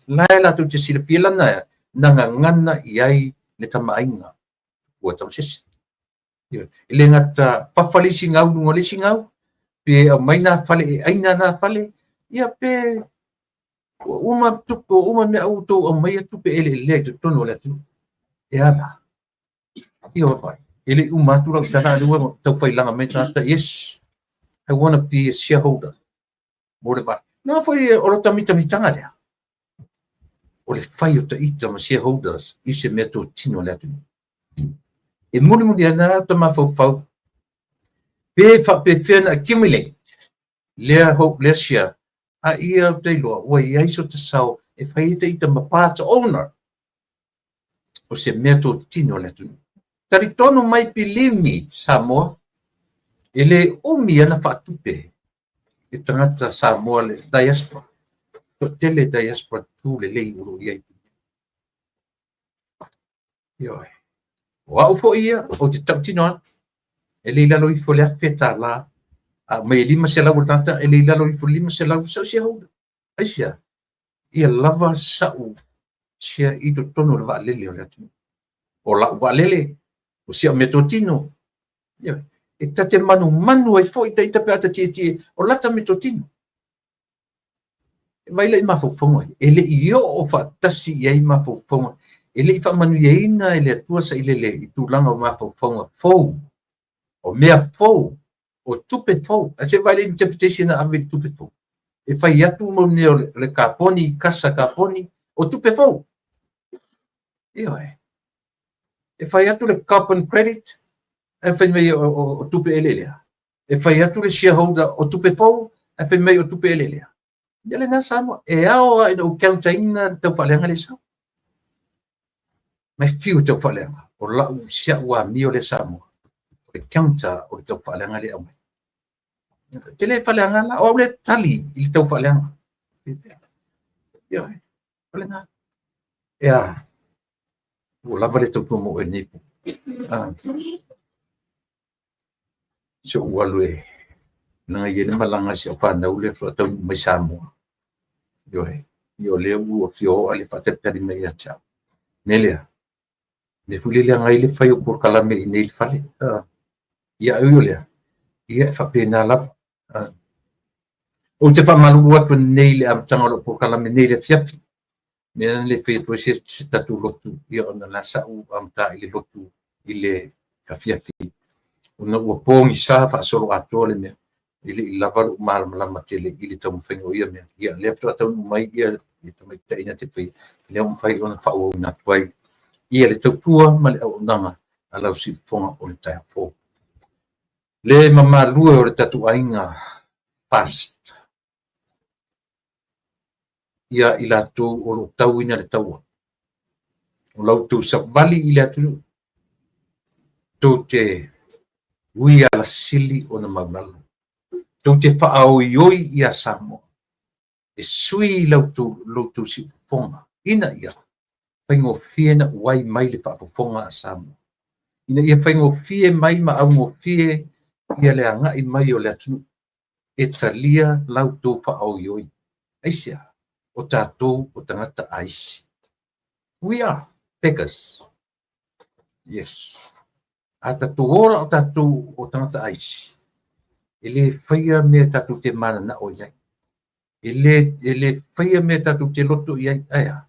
La e latou te silafia lana na gagana i ai le tamaaiga ua tamasese. E le gata fafa le isi gau i luga o le isi gau, pe aumai nā fale e aina nā fale, ia pe ua uma tupe, ua uma mea ua outou aumaia tupe eleelea i totonu o le atunuu. E ala. Ia vaai. E le i uma atu lau tala, a lea ua tau failaga mai tagata, yes, I wanna be a shareholder. Mo le vaa. Na foi o lo tamitamitaga lea. O le fai o taita ma shareholders i se mea totino le atunuu. E mulimuli ana ta mafaufau pe faapefea na accumulate lea hope lea share a ia ou te iloa ua i ai so ta sao e fai ai taita ma part owner o se mea totino le atunuu. Talitonu mai, believe me, Samoa, e le umi ana faatupe e tagata Samoa le diaspora. Toatele diaspora tu lelei o lo o i ai. Ioe. O au foi ia, ou te tautino atu, e le i lalo ifo le $1,000, a mai e 500 o le tagata, e le i lalo ifo le 500 sau shareholder. Aisea? Ia lava sa'u share i totonu o le vaalele o le atunuu. O la'u vaalele, o si au meatotino. Ioe. E ta te manumanu ai foi taita pe a ta tietie o lata meatotino. E vaai la i mafaufauga ia. E le i oo faatasi i ai mafaufauga. E le i faamanuiaina e le Atua sailele i tulaga o mafaufauga fou, o mea fou, o tupe fou. Ae se i vaai la i interpretation na ave i le tupe fou. E fai atu mo mea o le kaponi, kasa kaponi, o tupe fou. Ioe. E fai atu le carbon credit, ae fai mai o tupe eleelea. E fai atu le shareholder o tupe fou, ae fai mai o tupe eleelea. Ia lena Samoa, e ao lava ina ou counter-ina le taufaaleaga lea e sau. Mai fiu e taufaaleaga, o lau si au amio lea Samoa, o le counter o le taufaaleaga lea e aumai. Te le faaleaga la, o au lea tali i le taufaaleaga. Ioe, o lena. Ea, ua lava le tautua mo oe i lenei po. Ah. Si ou alu e leaga e i ai le malaga a si au fanau lea faatoa taunuu mai Samoa. Ioe, ia o lea ua fia oo le faatalitali mai ia te au. Mea lea, mea foi lea leaga ai le fai o polokalame i inei i le fale. Ia ui o lea, ia e faapena lava. Ou te faamalulu atu nei i le amataga o lau polokalame nei i le afiafi. Mea na le fai atu ai se tatou lotu, ia ona la sa ou amata i le lotu i le afiafi. Ona ua pogisa faasoloatoa le mea, e le i lava lou malamalama tele i le taumafaiga o ia mea. Ia, lea faatoa taunuu mai ia le tamaitai na te faia, lea ua mafai ona faaauauina atu ai ia le tautua ma le auaunaga a lau siufofoga o le taeao fou. Le mamalu e o le tatou aiga FAST, ia i latou o lo o tauina le taua. O la outou savali i le atunuu, tou te ui alasili ona maulalo. Tou te faaoioi ia Samoa e sui la outou siufofoga ina ia faigofie na uai mai le faafofoga a Samoa, ina ia faigofie mai ma augofie ia le agai mai o le atunuu e talia la outou faaoioi. Aisea? O tatou o tagata aisi. We are beggars. Yes. A tatou ola o tatou o tagata aisi, e le faia mea tatou te mananao i ai. E le faia mea tatou te loto i ai. Ae a?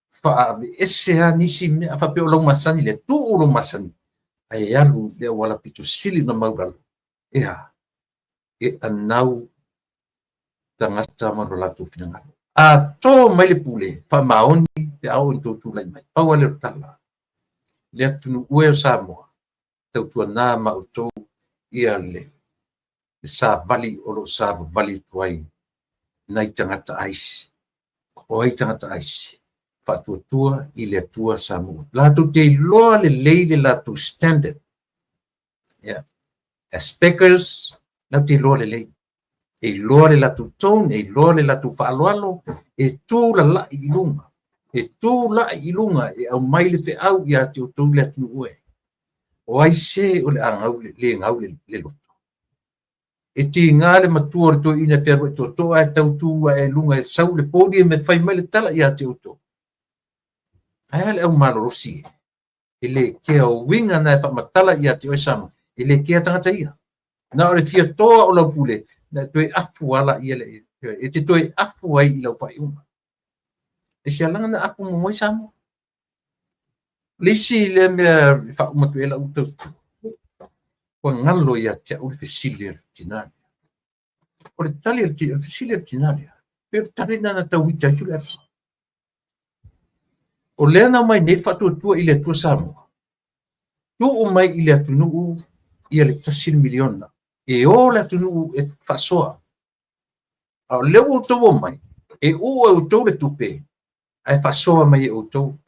Faaveese lava nisi mea, a faapea o lau masani lea, tuu lou masani, ae alu le auala pito sili ona maulalo. E a? E anau tagata ma lo latou finagalo. A to mai le pule, faamaoni pe a oo ina tou tulai mai. Pau lava lea o le tala. Le atunuu e o Samoa, tautuana ma outou ia le savali o lo o savavali atu ai nai tagata aisi. O ai tagata aisi? Faatuatua i le Atua Samoa. Latou te iloa lelei le latou standard. Yeah. As speakers, latou te iloa lelei. E iloa le latou tone, e iloa le latou faaaloalo, e tu lalai i luga. E tu lai i luga e aumai le feau ia te outou le atunuu e. O ai se o le a gau le gau le loto? E tiga le matua o le toeaina e fealuai toatoa ae tautu ae luga e sau le podium e fai mai le tala ia te outou. Ae a le au malolosi e le kea o uiga na e faamatala ia te oe Samoa, e le kea tagata ia. Na o le fia toa o lau pule, na toe afu ala ia le, e te toe afu ai i lau faaiuga. E se alaga na afu mo moi Samoa. Le isi lea mea e faauma atu ai lau tau, ua galo ia te au le fesili a le tina lea. O le tali a le fesili a le tina lea, pe o le tali lena na tau ita ai Tuilaepa. O lea na aumai nei le faatuatua i le Atua Samoa, tuu mai i le atunuu ia le $1 miliona. E o le atunuu e faasoa. A o lea ua outou omai, e uu e outou le tupe, ae faasoa mai e outou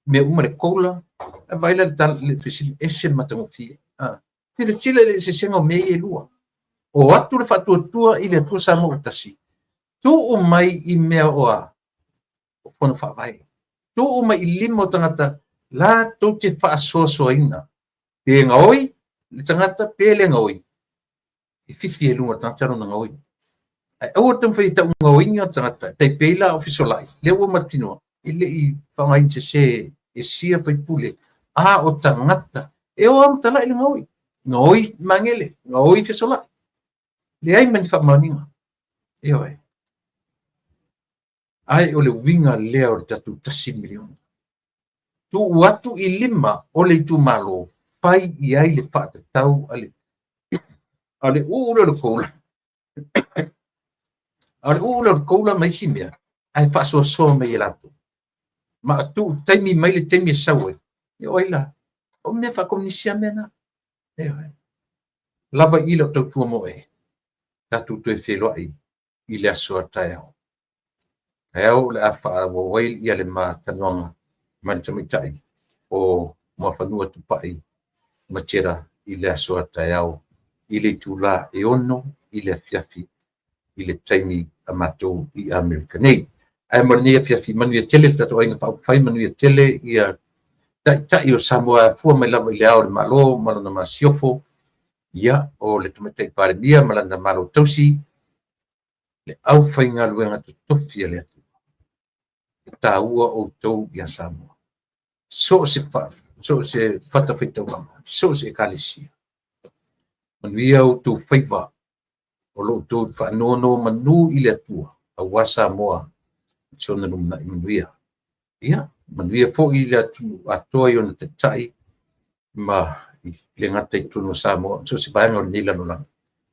mea uma le COLA, ae vaai la le fesili ese le matagofie. Silasila i le eseesega o mea ia e lua. O atu le faatuatua i le Atua Samoa ua tasi, tuu mai i mea o a? O fono faavae. Tuu mai i lima o tagata latou te faasoasoaina. Pe gaoi le tagata, pe le gaoi. E fifi e luga o le tagata lona gaoi. Ae aua le taumafai e tau gaoiga le tagata, tai pei la o fesolai, lea ua mautinoa, e le i faaaogaina sese e sia faipule, a o tagata, e o lava ma talai le gaoi. Gaoi Magele, gaoi fesolai. Leai ma ni faamaoniga. Ioe. Ae o le uiga lea o le tatou $1 miliona. Tuu atu i lima o le itumalo, fai i ai le faatatau a le a le uu lea o le COLA. A o le uu lea o le COLA ma isi mea, ae faasoasoa mai e latou. Ma tuu taimi mai le taimi e sau ai. E o ai la? O mea faakomunisi a mea na. Ioe. Lava i lau tautua mo oe. Tatou toe feiloai i le aso a taeao. Taeao o le a faaauau ai ia le ma talanoaga ma le tamaitai o Muafanua Tupai Matera i le aso a taeao i le itula e 6 i le afiafi i le taimi a matou i Amerika nei. Ae mo lenei afiafi, manuia tele le tatou aiga faaupufai, manuia tele ia taitai o Samoa e afua mai lava i le Ao o le Malo ma lona masiofo, ia o le tamaitai Palemia ma lana malo tausi, le aufaigaluega totofi a le Atua. E taua outou ia Samoa. So o se fatafaitaulaga, so o se ekalesia. Manuia outou faiva o lo outou faanonomanu i le Atua, aua Samoa, si ona lumanai manuia. Ia, manuia foi le atunuu atoa i ona taitai ma le gata i totonu o Samoa, so o se vaega o lenei lalolagi.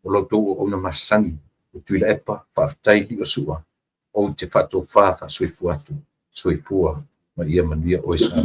O lo outou auauna masani o Tuilaepa, faafetai lio sua, ou te faatofa faasoifua atu, soifua ma ia manuia oe Samoa.